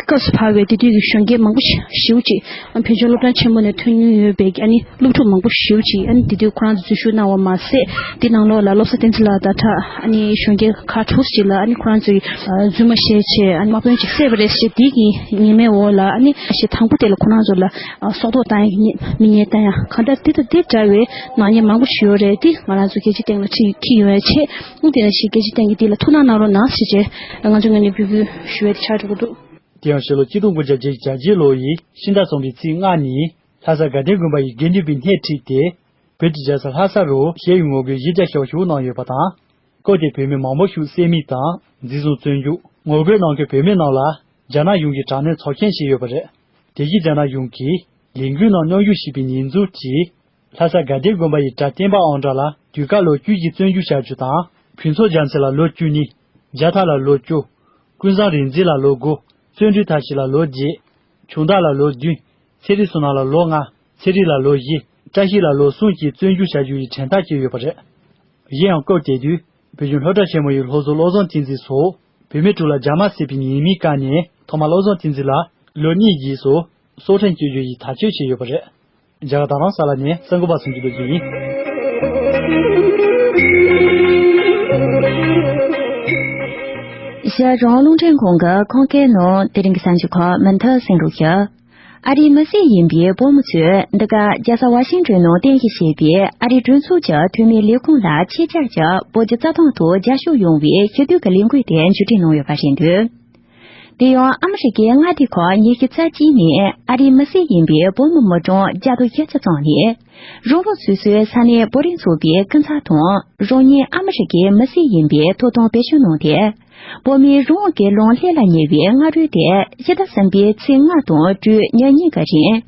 སྐབས་སུ་བབས་པའི་དེ་དུས་ཀྱི་གཞོན་སྐྱེས་མང་པོ་ཞེ་པོ་ཅིག་ཨ་བོད་ལྗོངས་སློབ་གྲྭ་ཆེན་མོ་ནས་ཐོན་མྱོང་ཡོད་པའི་ཨ་ནི་སློབ་ཕྲུག་མང་པོ་ཞེ་པོ་ཅིག་ཨ་ནི་དེ་དུས་ཁོ་རང་ཚོ་འཛུལ་ཞུགས་གནང་བ་མ་ཟད། དེ་ནང་ལོགས་ལ་བློ་བཟང་བསྟན་འཛིན་ལགས་དང་ཁྲ་ཨ་ནི་གཞོན་སྐྱེས་ཁག་དྲུག་ཅིག་ལ་ཨ་ནི་ཁོ་རང་ཚོའི་ཨ་རྫུན་མ་བཤད་བྱས་ཨ་ནི་དམག་དཔོན་ཅིག་བསད་པ་རེད་ཟེར། དེ་གི་ཉེས་མའི་འོག་ལ་ཨ་ནི་ཞེ་དང་པོ་དེ་ལ་ཁོ་རང་ཚོ་ལ་ཨ་སྲོག་ཐོག་བཏང་ཡ་གི་ཉེས་མི་ཉེས་བཏང་ཡ་གང་ལྟར་དེ་དང་དེ་འདྲ་བའི་ནག་ཉེས་མང་པོ་ཞིག་ཡོད་རེད། དེ་ང་རང་ཚོ་རྒྱལ་སྤྱིའི་སྟེང་ལ་ཁྲིད་ཁྲིད་ཡོང་བའི་ཆེད་ཨ་དེ་ནང་བཞིན་རྒྱལ་སྤྱིའི་སྟེང་གི་དེ་ལ་ཐུགས་སྣང་གནང་རོགས་གནང་ཟེར་བྱས་ང་ཚོ་ངོས་ནས་འབོད་སྐུལ་ཞུ་བའི་ཆ་འགྲོ་གི་འདུག་དེ་ཡང་ཕྱི་ལོ་ཆིག་སྟོང་དགུ་བརྒྱ་བརྒྱད་ཅུ་གྱ་བརྒྱད་ལོ་ཡི་ཕྱི་ཟླ་གསུམ་པའི་ཚེས་ལྔ་ཉིན་ལྷ་ས་དགའ་ལྡན་དགོན་པ་ཡི་དགེ་འདུན་པའི་སྣེ་ཁྲིད་དེ་བོད་ཀྱི་རྒྱལ་ས་ལྷ་ས་རུ་ཞི་བའི་ངོ་རྒོལ་གཞི་རྒྱ་ཆེ་བ་ཞིག་གནང་ཡོད་པ་དང་། སྐབས་དེར་བོད་མི་མང་པོ་ཞིག་བསད་རྨས་དང་འཛིན་བཟུང་བཙོན་འཇུག་ངོ་རྒོལ་གནང་མཁན་བོད་མི་རྣམས་ལ་རྒྱ་ནག་གཞུང་གིས་དྲག་གནོན་ཚབས་ཆེན་བྱས་ཡོད་པ་རེད། དེ་བཞིན་རྒྱ་ནག་གཞུང་གིས་ལས་འགུལ་ནང་མཉམ་ཞུགས་བྱས་པའི་ཉེས་འཛུགས་ཀྱིས་ལྷ་ས་དགའ་ལྡན་དགོན་པ་ཡི་གྲྭ་བསྟན་པ་ཨང་གྲངས་ལ་དུས་བཀག་ལོ་བཅུ་བཞི་བཙོན་འཇུག་བྱ་རྒྱུ་དང་། ཕུན་ཚོགས་རྒྱ་མཚོ་ལ་ལོ་བཅུ་གཉིས། རྒྱ་ཐར་ལ་ལོ་བཅུ། ཀུན་བཟང་རིག་འཛིན་ལ་ལོ་དགུ། བརྩོན་འགྲུས་མཐར་ཕྱིན་ལ་ལོ་བརྒྱད། ཆུང་བདག་ལ་ལོ་བདུན། ཚེ་རིང་བསོད་ནམས་ལ་ལོ་ལྔ། ཚེ་རིང་ལ་ལོ་བཞི། བཀྲ་ཤིས་ལ་ལོ་གསུམ་གྱི་བཙོན་འཇུག་བྱ་རྒྱུ་ཡི་དྲན་ཐག་བཅད་ཡོད་པ་རེད། གཞན་ཡང་སྐབས་དེ་དུས་བོད་ལྗོངས་སློབ་གྲྭ་ཆེན་མོ་ཡི་སློབ་གཙོ་བློ་བཟང་བསྟན་འཛིན་སོགས་བོད་མི་དྲུག་ལ་རྒྱ་དམར་བསད་པའི་ཉེས་མིང་བཀལ་ནས་ཐོག་མར་བློ་བཟང་བསྟན་འཛིན་ལ་ལོ་གཉིས་རྗེས་སུ་སྲོག་ཁྲིམས་གཅོད་རྒྱུ་ཡི་ཐག་གཅོད་བྱས་ཡོད་པ་རེད། རྒྱ་གར་རྡ་རམ་ས་ལ་ནས་གསར་འགོད་པ་ཚུན་གྱི་ལོ་རྒྱུས་ཡིན། ཤར་རོང་རླུང་འཕྲིན་ཁང་གི་ཁོང་སྐད་ནང་དེ་རིང་གི་གསར་འགྱུར་ཁག་མུ་མཐུད་གསན་རོགས་ཞུ། ཨ་རིའི་མི་སེར་ཡིན་པའི་བོད་མི་ཚོས་འདི་ག་རྒྱལ་ས་ཝ་ཤིང་ཏོན་ནང་རྟེན་གཞི་བྱས་པའི་ཨ་རིའི་གྲོས་ཚོགས་ཀྱི་འཐུས་མིའི་ལས་ཁུངས་ལ་ཆེད་བཅར་གྱིས་བོད་ཀྱི་རྩ་དོན་ཐོག་རྒྱབ་སྐྱོར་ཡོང་བའི་ཞི་དུལ་གྱི་ལས་འགུལ་དེ་མཇུག་སྒྲིལ་གནང་ཡོད་པ་རེད་འདུག་དེ་ཡང་ཨ་མི་རི་ཀའི་མངའ་སྡེ་ཁག་ཉི་ཤུ་རྩ་གཅིག་ནས་ཨ་རིའི་མི་སེར་ཡིན་པའི་བོད་མི་མི་གྲངས་བརྒྱ་དང་བཞི་བཅུ་ཙམ་ནས་རང་རང་སོ་སོའི་ས་གནས་བོད་རིགས་ཚོགས་པའི་སྐུ་ཚབ་དང་རང་ཉིད་ཨ་མི་རི་ཀའི་མི་སེར་ཡིན་པའི་ཐོབ་ཐང་འབད་བརྩོན་གནང་སྟེ། བོད་མིའི་རང་དབང་སྐྱིད་གླིང་ལྷེ་ལ་ཉེ་བའི་སྔ་དྲོའི་དེ་ཕྱི་ཟླ་གསུམ་པའི་ཚེས་ལྔ་དང་དྲུག་ཉིན་གཉིས་ཀྱི་རིང་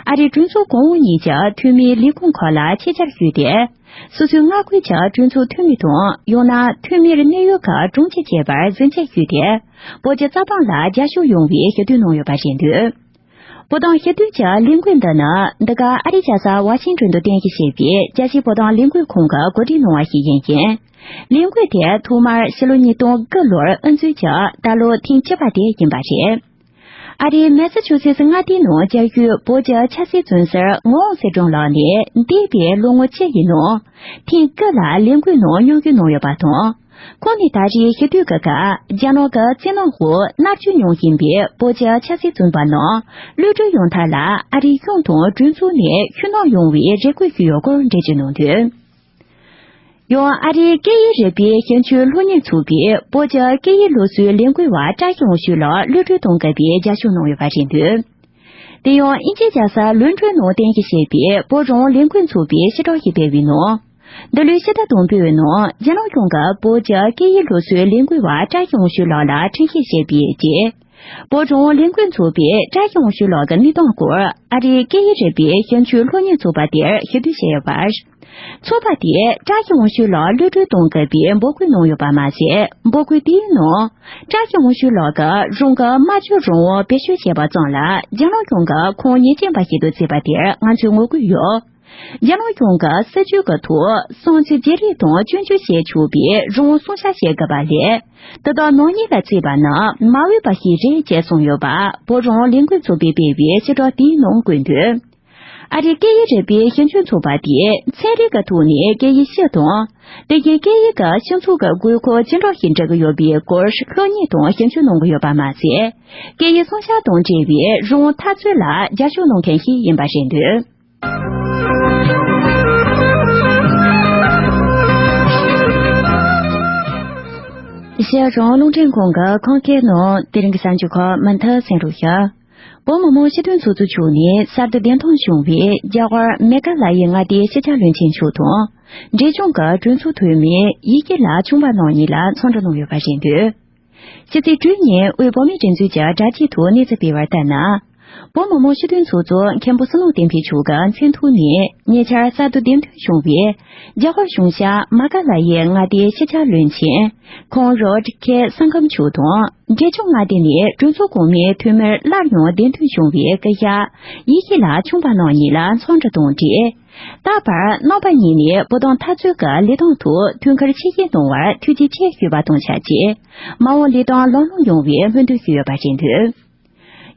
ཨ་རིའི་གྲོས་ཚོགས་གོང་འོག་གཉིས་ཀྱི་འཐུས་མིའི་ལས་ཁུངས་ཁག་ལ་ཆེད་བཅར་ཞུས་ཏེ། སོ་སོའི་མངའ་ཁུལ་གྱི་གྲོས་ཚོགས་འཐུས་མི་དང་ཡང་ན་འཐུས་མིར་གནས་ཡུལ་གྱི་དྲུང་ཆེ་བཅས་པར་གཟིམ་ཆས་ཞུས་ཏེ། བོད་ཀྱི་རྩ་དོན་ལ་རྒྱབ་སྐྱོར་ཡོང་བའི་ཞུ་གཏུག་གནང་ཡོད་པ་རེད་འདུག་བོད་དོན་ཞུ་གཏུག་གི་ལས་འགུལ་འདི་ནི་འདི་ག་ཨ་རིའི་རྒྱལ་ས་ཝ་ཤིང་ཏོན་དུ་རྟེན་གཞི་བྱས་པའི་རྒྱལ་སྤྱིའི་བོད་དོན་ལས་འགུལ་ཁང་གིས་གོ་སྒྲིག་གནང་བ་ཞིག་ཡིན་ཞིང་། ལས་འགུལ་དེ་ཐོག་མར་ཕྱི་ལོ་ཉིས་སྟོང་དགུ་ལོར་དབུ་འཛུགས་ཀྱིས་ད་ལོ་ཐེངས་བཅུ་པ་དེ་ཡིན་པ་རེད། ཨ་རིའི་མེ་སི་ཆུ་སེ་སི་མངའ་སྡེའི་ནང་བཅའ་བརྒྱུད་བོད་ཀྱི་ཆབ་སྲིད་བཙོན་ཟུར་ངག་དབང་ཚེ་སྒྲོན་ལགས་ནས་འདས་པའི་ལོ་ངོ་བཅུ་ཡི་ནང་ཐེངས་དགུ་ལ་ལས་འགུལ་ནང་མཉམ་ཞུགས་གནང་ཡོད་པ་དང་། ཁོང་ནས་ད་རེས་ཞུ་གཏུག་གི་སྐབས་རྒྱ་ནག་གི་བཙན་གནོན་འོག་མནར་གཅོད་མྱོང་བཞིན་པའི་བོད་ཀྱི་ཆབ་སྲིད་བཙོན་པ་རྣམས་གློད་གྲོལ་ཡོང་ཐབས་ལ་ཨ་རིའི་གཞུང་དང་གྲོས་ཚོགས་ནས་ཤུགས་སྣོན་ཡོང་བའི་རེ་སྐུལ་ཞུས་ཡོད་སྐོར་འགྲེལ་བརྗོད་གནང་དོན། ཡང་ཨ་རིའི་སྐད་ཡིག་རིག་པའི་ཞིབ་འཇུག་སློབ་གཉེར་ཚོགས་པས་བོད་ཀྱི་སྐད་ཡིག་སློབ་གསོའི་ལས་འགུལ་བ་བཀྲ་ཤིས་དབང་ཕྱུག་ལགས་གློད་གྲོལ་གཏོང་དགོས་པའི་རྒྱབ་སྐྱོར་གནང་ཡོད་པ་རེད་འདུག་དེ་ཡང་དབྱིན་ཇིའི་རྒྱལ་ས་ལོན་ཌོན་ནང་རྟེན་གཞི་བྱས་པའི་བོད་རང་དབང་ལས་འགུལ་ཚོགས་པས་ཕྱི་བསྒྲགས་ཤིག་སྤེལ་བའི་ནང་། འདི་ལོའི་ཕྱི་ཟླ་དང་པོའི་ནང་རྒྱལ་ནང་གཞུང་གིས་བོད་ཀྱི་སྐད་ཡིག་སློབ་གསོའི་ལས་འགུལ་བ་བཀྲ་ཤིས་དབང་ཕྱུག་ལགས་ལ་འཁྲིད་བཤད་བྱས་པའི་རྗེས། བོད་རང་དབང་ལས་འགུལ་ཚོགས་པས་བཀྲ་ཤིས་དབང་ཕྱུག་ལགས་ཀྱི་གནས་སྟངས་སྐོར་ཨ་རིའི་སྐད་ཡིག་རིག་པའི་ཞིབ་འཇུག་སློབ་གཉེར་ཚོགས་པ་དེར་ཞུ་གཏུག་བྱས་ཡོད་པ་རེད། ཚོགས་པ་དེས་བཀྲ་ཤིས་དབང་ཕྱུག་ལགས་གློད་གྲོལ་གཏོང་དགོས་པའི་འབོད་སྐུལ་གནང་ཡོད་པ་མ་ཟད། འབོད་སྐུལ་དེའི་ནང་། བཀྲ་ཤིས་དབང་ཕྱུག་ལགས་ཀྱིས་རང་གི་སྨྲ་བརྗོད་རང་དབང་བེད་སྤྱོད་བྱས་པ་ཙམ་ལ་རྒྱལ་ནང་གཞུང་གིས་ཁོང་ཉེས་ཅན་པ་ཞིག་ཏུ་བརྩིས་པ་དེར་ང་ཚོས་ངོ་རྒོལ་ཡོད། རྒྱལ་ནང་གཞུང་གིས་སྲིད་བྱུས་ཀྱི་ཐོག་བསམ་ཚུལ་བརྗེ་རེས་དང་སྐྱོན་བརྗོད་བྱེད་ཆོག་པའི་རང་དབང་སྲུང་བྱ་བྱེད་དགོས་པ་ལས། དེ་དག་ནག་ཉེས་ལ་བརྩིས་པ་ནི་མ་འོས་པ་ཞིག་རེད་ཅེས་གསུངས་ཡོད་པ་བོད་རང་དབང་ལས་འགུལ་ཚོགས་པས་སྤེལ་བའི་ཕྱི་བསྒྲགས་དེའི་ནང་བཀོད་འདུག་ཨ་རིའི་སྐད་ཡིག་རིག་པའི་ཞིབ་འཇུག་ཚོགས་པ་དེས་ཚན་རིག་གི་ཐོག་ནས་སྐད་ཡིག་སྤྱི་དང་། དེ་བཞིན་སྐད་ཡིག་གི་སྤྱི་ཚོགས་ཀྱི་དགོས་མཁོ་ཇི་འདྲ་ཞིག་འགྲིག་གི་ཡོད་པའི་སྐོར་སློབ་གཉེར་དང་ཞིབ་འཇུག་གནང་གི་ཡོད་པ་མ་ཟད། སྐད་ཡིག་སྲུང་སྐྱོབ་དང་འབྲེལ་བའི་རང་དབང་འཐབ་རྩོད་ལ་རྒྱབ་སྐྱོར་གནང་མཁན་ཞིག་ཡིན་པ་རེད་འདུག་གཞན་རང་རླུང་འཕྲིན་ཁང་གི་ཁམས་སྐད་ནང་དེ་རིང་གི་གསར་འགྱུར་ཁག་མུ་མཐུད་གསན་རོགས་ཞུ། བོད་མི་མང་སྤྱི་འཐུས་ཚོགས་གཙོ་མཆོག་ནས་གསར་དུ་གདན་དྲངས་བྱུང་བའི་རྒྱ་གར་མེ་གྷ་ལ་ཡའི་མངའ་སྡེའི་སྤྱི་ཁྱབ་བློན་ཆེན་མཆོག་དང་། འབྲས་ལྗོངས་ཀྱི་གྲོས་ཚོགས་འཐུས་མི་ཡེ་ཤེས་ལགས་ཆུང་བ་རྣམ་གཉིས་ལ་འཚམས་འདྲི་གནང་ཡོད་པ་རེད་འདུག་ཕྱི་ཚེས་དྲུག་ཉིན་དབུས་བོད་མིའི་སྒྲིག་འཛུགས་ཀྱི་དྲ་རྒྱའི་ཐོག་གནས་ཚུལ་སྤེལ་བར་ལྟར་ན། བོད་མི་མང་སྤྱི་འཐུས་ཚོགས་གཙོ་མཁན་པོ་བསོད་ནམས་བསྟན་འཕེལ་མཆོག་གི་མཚན་ཐོག་ནས་ཉེ་ཆར་གསར་དུ་གདན་དྲངས་བྱུང་བའི་རྒྱ་གར་གཞུང་ཞབས་མ་ག་ལ་ཡའི་མངའ་སྡེའི་སྤྱི་ཁྱབ་བློན་ཆེན་ཁོང་རོ་ཌི་ཁེ་སང་ཀམ་མཆོག་དང་འབྲས་ལྗོངས་མངའ་སྡེ་ནས་གྲོས་ཚོགས་གོང་མའི་འཐུས་མིར་སླར་ཡང་གདན་དྲངས་བྱུང་བའི་སྐུ་ཞབས་ཡེ་ཤེས་ལགས་ཆུང་བ་རྣམ་གཉིས་ལ་འཚམས་འདྲི་དང་འབྲེལ། ད་བར་རྣམ་པ་གཉིས་ནས་བོད་དོན་འཐབ་རྩོད་ཀྱི་ལས་དོན་ཐོག་དུས་འཁོར་ཆེ་བཞེས་གནང་བར་ཐུགས་རྗེ་ཆེ་ཞུས་པ་དང་ཆབས་ཅིག་མ་འོངས་ལས་དོན་ལམ་ལྷོང་ཡོང་བའི་སྨོན་འདུན་ཞུས་ཡོད་པ་རེད་འདུག་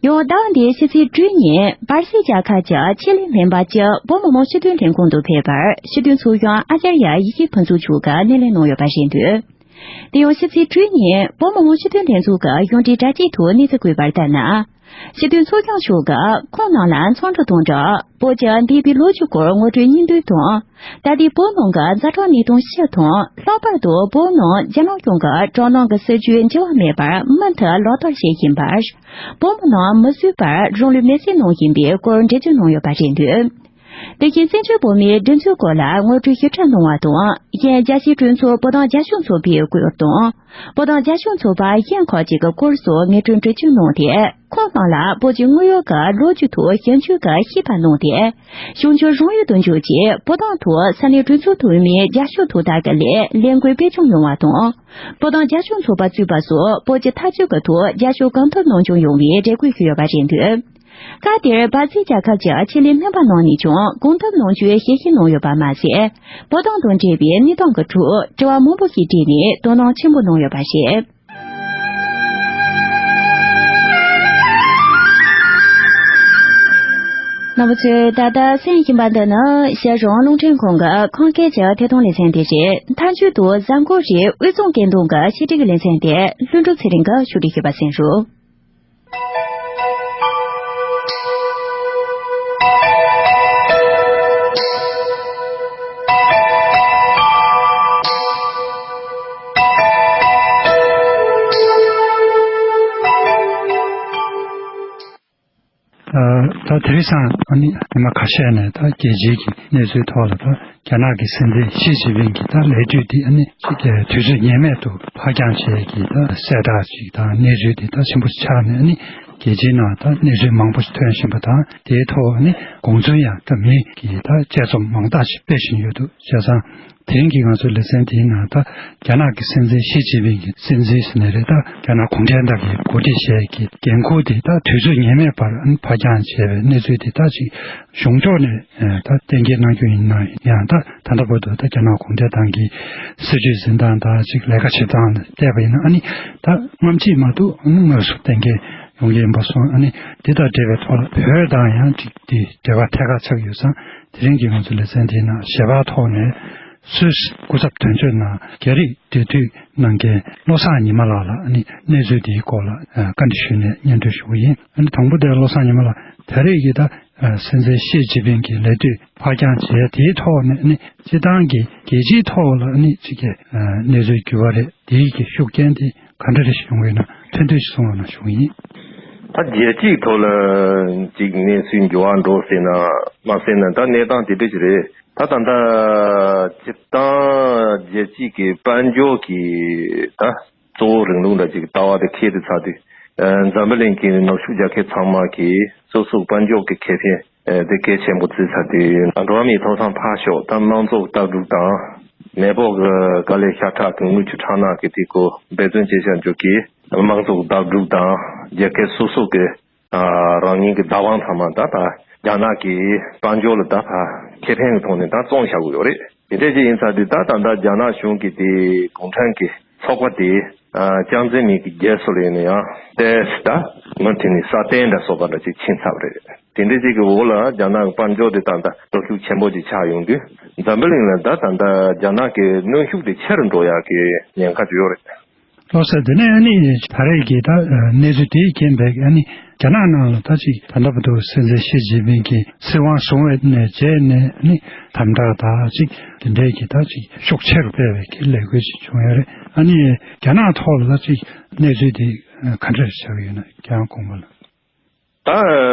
ཡང་ཟླ་བ་འདིའི་ཕྱི་ཚེས་དྲུག་ཉིན་བར་སིལ་རྒྱལ་ཁབ་ཀྱི་ཆེད་ལས་སྨན་པ་གཅིག་བོད་མི་མང་སྤྱི་འཐུས་ལྷན་ཁང་དུ་ཕེབས་པར་སྤྱི་འཐུས་ཚོགས་གཞོན་ཨ་ཙརྱ་ཡེ་ཤེས་ཕུན་ཚོགས་མཆོག་གིས་སྣེ་ལེན་གནང་ཡོད་པ་རེད་འདུག་དེ་ཡང་ཕྱི་ཚེས་དྲུག་ཉིན་བོད་མི་མང་སྤྱི་འཐུས་ལྷན་ཚོགས་ཀྱི་གཞུང་འབྲེལ་དྲ་རྒྱའི་ཐོག་གནས་ཚུལ་བཀོད་པར་ལྟར་ན། སྤྱི་འཐུས་ཚོགས་གཞོན་མཆོག་གིས་ཁོང་རྣམས་ལ་འཚམས་འདྲི་དང་སྦྲགས་བོད་ཀྱི་འདས་པའི་ལོ་རྒྱུས་སྐོར་ངོ་སྤྲོད་སྙིང་བསྡུས་དང་། ད་ལྟའི་བོད་ནང་གི་ཛ་དྲག་གནས་སྟངས་སྤྱི་དང་ལྷག་པར་དུ་བོད་ནང་རྒྱ་ནག་གཞུང་གིས་དྲག་གནོན་གྱི་སྲིད་བྱུས་འགྱུར་བ་མེད་པར་མུ་མཐུད་ལག་བསྟར་བྱེད་བཞིན་པར། བོད་མི་རྣམས་མི་བཟོད་པར་རང་ལུས་མེར་སྲེག་གནང་བཞིན་པའི་སྐོར་འགྲེལ་བརྗོད་གནང་ཡོད་པ་རེད་འདུག་དེ་བཞིན་བཙན་བྱོལ་བོད་མིའི་སྒྲིག་འཛུགས་སྐོར་ལ་ངོ་སྤྲོད་ཞིབ་ཕྲ་གནང་བ་དང་། གཞན་རྒྱལ་སྤྱིའི་གྲོས་ཚོགས་བོད་དོན་རྒྱབ་སྐྱོར་ཚོགས་པའི་སྐོར་དང་། བོད་དོན་རྒྱབ་སྐྱོར་ཚོགས་པ་གཞན་ཁག་ཅིག་གི་སྐོར་སོགས་ངེས་སྤྲོད་འགྲེལ་བརྗོད་གནང་སྟེ། ཁོང་རྣམས་ལ་བོད་ཀྱི་དངོས་ཡོད་ཀྱི་ལོ་རྒྱུས་ཐོག་ཞིབ་འཇུག་གི་ཤེས་པ་གནང་སྟེ། གཞུང་ཕྱོགས་རང་ཡུལ་དུ་འཇུག་ཆེད་བོད་དོན་ཐོག་ས་གནས་གྲོས་ཚོགས་འཐུས་མིའི་རྒྱབ་སྐྱོར་ཐོག་ལྟ་སྐུལ་ལས་ལས་འགུལ་སྤེལ་སྐྱོང་ཡོང་བ་དང་། བོད་དོན་རྒྱབ་སྐྱོར་ཚོགས་པ་གཙོས་པ་སོགས་བོད་ཀྱི་འཐབ་རྩོད་ཀྱི་ཐོག་རྒྱབ་སྐྱོར་གང་ཐུབ་གནང་སྐྱོང་ཡོང་བའི་རེ་སྐུལ་ཞུས་ཡོད་པ་རེད་འདུག་སྐབས་དེར་བར་སིལ་རྒྱལ་ཁབ་ཀྱི་ཆེད་ལས་སྨན་པ་རྣམ་གཉིས་ཀྱང་གང་ཐུབ་གནང་རྒྱུའི་ཞལ་བཞེས་གནང་ཡོད་པ་མ་ཟད། བོད་དོན་དང་འབྲེལ་བའི་གནས་སྟངས་ཀྱི་ཁྲོད་དྲི་བ་མང་པོ་ཞིག་དྲིས་ནས་དོ་སྣང་ཆེན་པོ་གནང་ཡོད་པ་རེད། རྣམ་པ་ཚོས་ད་ལྟ་གསན་བཞིན་པ་འདི་ནི་གཞན་རང་རླུང་འཕྲིན་ཁང་གི་ཁམས་སྐད་ཀྱི་ཐད་གཏོང་ལེ་ཚན་དེ་རེད། མཐའ་མཇུག་ཏུ་གཟའ་འཁོར་རེའི་དབུས་གཙང་སྐད་འདོན་གྱི་བཤད་སྒྲིག་གི་ལེ་ཚན་དེ་ལྷུན་གྲུབ་ཚེ་རིང་གིས་ཕྱོགས་སྒྲིག་ཞུས་པ་གསན་རོགས། ད་དེ་རིང་སང་ཨ་ནི་ཉི་མ་ཁ་ཤས་ནས་ད་རྒྱལ་སྤྱིའི་གི་གནས་ཚུལ་ཐོག་ལ་ད་རྒྱ་ནག་གི་སྲིད་འཛིན་ཞི་ཅིན་ཕིང་གི་ད་ལས་དུས་འདི་ཨ་ནི་གཅིག་གི་དུས་ཚོད་ངེས་མེད་དུ་ཕར་འགྱངས་བྱས་ཀྱི་ད་གསལ་བསྒྲགས་ཅིག་དང་གནས་ཚུལ་འདི་ད་ཆེན་པོ་ཆགས་ནས་ཨ་ནི་རྒྱལ་སྤྱིའི་ནང་ད་གནས་ཚུལ་མང་པོ་ཞིག་ཐོན་བཞིན་པ་དང་དེའི་ཐོག་ཨ་ནི་དགོངས་ཚུལ་ཡང་ད་མི་གི་ད་དཔྱད་རྩོམ་མང་དག་ཞིག་སྤེལ་བཞིན་ཡོད་འདུག་བྱས་ཙང་། དེ་རིང་གི་ང་ཚོའི་ལེ་ཚན་དེའི་ནང་ད་རྒྱ་ནག་གི་སྲིད་འཛིན་ཞི་ཅིན་ཕིང་གི་སྲིད་འཛིན་ཟེར་ནས་རེད། ད་རྒྱ་ནག་གུང་ཁྲན་ཏང་གི་འགོ་ཁྲིད་བྱས་ཀྱི་འགན་ཁུར་དེ་ད་དུས་ཚོད་ངེས་མེད་པར་ཕར་འགྱངས་བྱས་པའི་གནས་ཚུལ་དེ་ད་ཅིག་གཞུང་ཕྱོགས་ནས་ད་གཏན་འཁེལ་གནང་རྒྱུ་ཡིན་ན་ཡང་ད་ད་ལྟ་བར་དུ་ད་རྒྱ་ནག་གུང་ཁྲན་ཏང་གི་སྲིད་བྱུས་འཛིན་སྟངས་དང་ཅིག་ལས་ཀ་བྱེད་སྟངས་བལྟས་པ་ཡིན་ན་ཨ་ནི་ད་སྔ་ཕྱི་མ་གཏོགས་ཨ་ནི་དངོས་སུ་གཏན་འཁེལ་ཡོང་གི་ཡིན་པ་སོང་། ཨ་ནི་དེ་དང་འབྲེལ་བའི་ཐོག་ལ་བོད་དང་ཡང་ཅིག་དེ་འབྲེལ་བ་ཐད་ཀར་ཆགས་ཡོད་ཙང་། དེ་རིང་གི་ང་ཚོའི་ལེ་ཚན་དེའི་ནང་ཞལ་པར་ཐོག་ནས་སུད་སི་སྐུ་ཚབ་དོན་གཅོད་ནང་རྒྱ་རིགས་འབྲེལ་མཐུད་གནང་མཁན་བློ་བཟང་ཉི་མ་ལགས་ལ་ཨ་ནི་གནས་ཚུལ་འདིའི་སྐོར་ལ་ཨ་བཀའ་འདྲི་ཞུས་ནས་སྙན་སྒྲོན་ཞུ་གི་ཡིན། ཨ་ནི་དང་པོ་དེ་བློ་བཟང་ཉི་མ་ལགས་ད་རེས་ཀྱི་ད་ཨ་སྲིད་འཛིན་ཞི་ཅིན་ཕིང་གི་ལས་དུས་ཕར་འགྱངས་བྱས་དེའི་ཐོག་ནས་ཨ་ནི་སྤྱིར་བཏང་གི་རྒྱལ་སྤྱིའི་ཐོག་ལ་ཨ་ནི་ཅིག་གི་ཨ་གནས་ཚུལ་འགྱུར་བ་རེད། དེའི་གི་ཤུགས་རྐྱེན་དེ་ག་འདྲ་རེ་ཞིག་ཡོང་གི་ཡོད་ན་ཐུང་ཐུང་ཞིག་གསུང་རོགས་གནང་ཞུ་གི་ཡིན། ད་རྒྱལ་སྤྱིའི་ཐོག་ལ་ཅིག་གནས་ཚུལ་འགྱུར་བ་འགྲོ་ཟེར་ན་མ་ཟེར་ན་ད་གནས་སྟངས་དེ་འདྲ་ཞིག་རེད། ད་ད་ལྟ་སྤྱིར་བཏང་རྒྱལ་སྤྱིའི་གི་དཔལ་འབྱོར་གྱི་ད་གཙོ་བོ་རིང་ལུགས་འདྲ་ཅིག་ལྟ་བ་དེ་ཁྱེར་དུ་ཚར་དུས། ཨ། འཛམ་བུ་གླིང་གི་ནུབ་ཕྱོགས་རྒྱལ་ཁབ་ཚང་མ་གིས་སོ་སོའི་དཔལ་འབྱོར་གྱི་ཁེ་ཕན་ཨ་དེ་གལ་ཆེན་པོ་བརྩི་ཚར་དུས། འགྲོ་བ་མིའི་ཐོབ་ཐང་ཕར་ཞོག་ད་དམངས་གཙོ་ལྟ་གྲུབ་དང་། མེས་པོ་གི་དཀའ་ལས་ཤ་ཁྲག་གི་དངུལ་ཆུ་ཁྲག་ནག་གི་དེ་ཀོ་འབད་བརྩོན་བྱེད་བྱ་འཇུག་གི་དམངས་གཙོ་ལྟ་གྲུབ་དང་། རྒྱལ་ཁབ་སོ་སོ་གི་ཨ་རང་ཉིད་ཀྱི་བདག་དབང་ཚང་མ་ད་ད་རྒྱ་ནག་གི་དཔལ་འབྱོར་ལ་ད་ད་ཁེ་ཕན་གྱི་ཐོག་ནས་ད་བཙོང་བཞག་གི་ཡོད་རེད། དེ་འདྲ་ཅིག་ཡིན་ཚར་དུས་ད་ད་ད་རྒྱ་ནག་གཞུང་གིས་དེ་གུང་ཁྲན་གྱི་ཚོགས་པ་དེ་ཨ་ཅང་ཙེ་མིན་གྱི་རྒྱལ་སྲིད་ལ་ཡིན་ན་ཡང་ཏོག་ཙམ་ད་མུ་མཐུད་ནས་སྲ་བརྟན་འདྲ་བཟོ་བ་འདྲ་ཅིག་ཕྱིན་ཚར་བ་རེད། དེ་འདྲ་ཅིག་གི་འོག་ལ་རྒྱ་ནག་གི་དཔལ་འབྱོར་དེ་ད་ད་སྟོབས་ཤུགས་ཆེན་པོ་ཅིག་ཆགས་ཡོང་དུས། འཛམ་བུ་གླིང་ལ་ད་ད་ད་རྒྱ་ནག་གི་གནོན་ཤུགས་དེ་ཆེ་རུ་འགྲོ་ཡག་གི་ཉེན་ཁ་ཅིག་ཡོད་རེད། ལོ་སར་དེ་ནས་ཨ་ནི་ད་རེས་ཀྱི་ད་གནས་ཚུལ་དེའི་རྐྱེན་པས་ཨ་ནི་རྒྱ་ནག་ནང་ལ་ད་ཅིག་ད་ལྟ་བར་དུ་སྲིད་འཛིན་ཞི་ཅིན་ཕིང་གིས་སྲིད་དབང་བཟུང་བའི་ནས་རྗེས་ནས་ཨ་ནི་དམ་དྲག་ད་ཅིག་དེ་འདྲའི་གི་ད་ཅིག་ཤུགས་ཆེ་རུ་སྤེལ་བའི་གི་ལས་འགུལ་ཅིག་བྱུང་ཡོད་རེད། ཨ་ནི་རྒྱ་ནག་ཐོག་ལ་ད་ཅིག་གནས་ཚུལ་དེ་ག་འདྲ་ཆགས་ཡོད་ན་ཁྱེད་རང་དགོངས་པ་ལ། ད་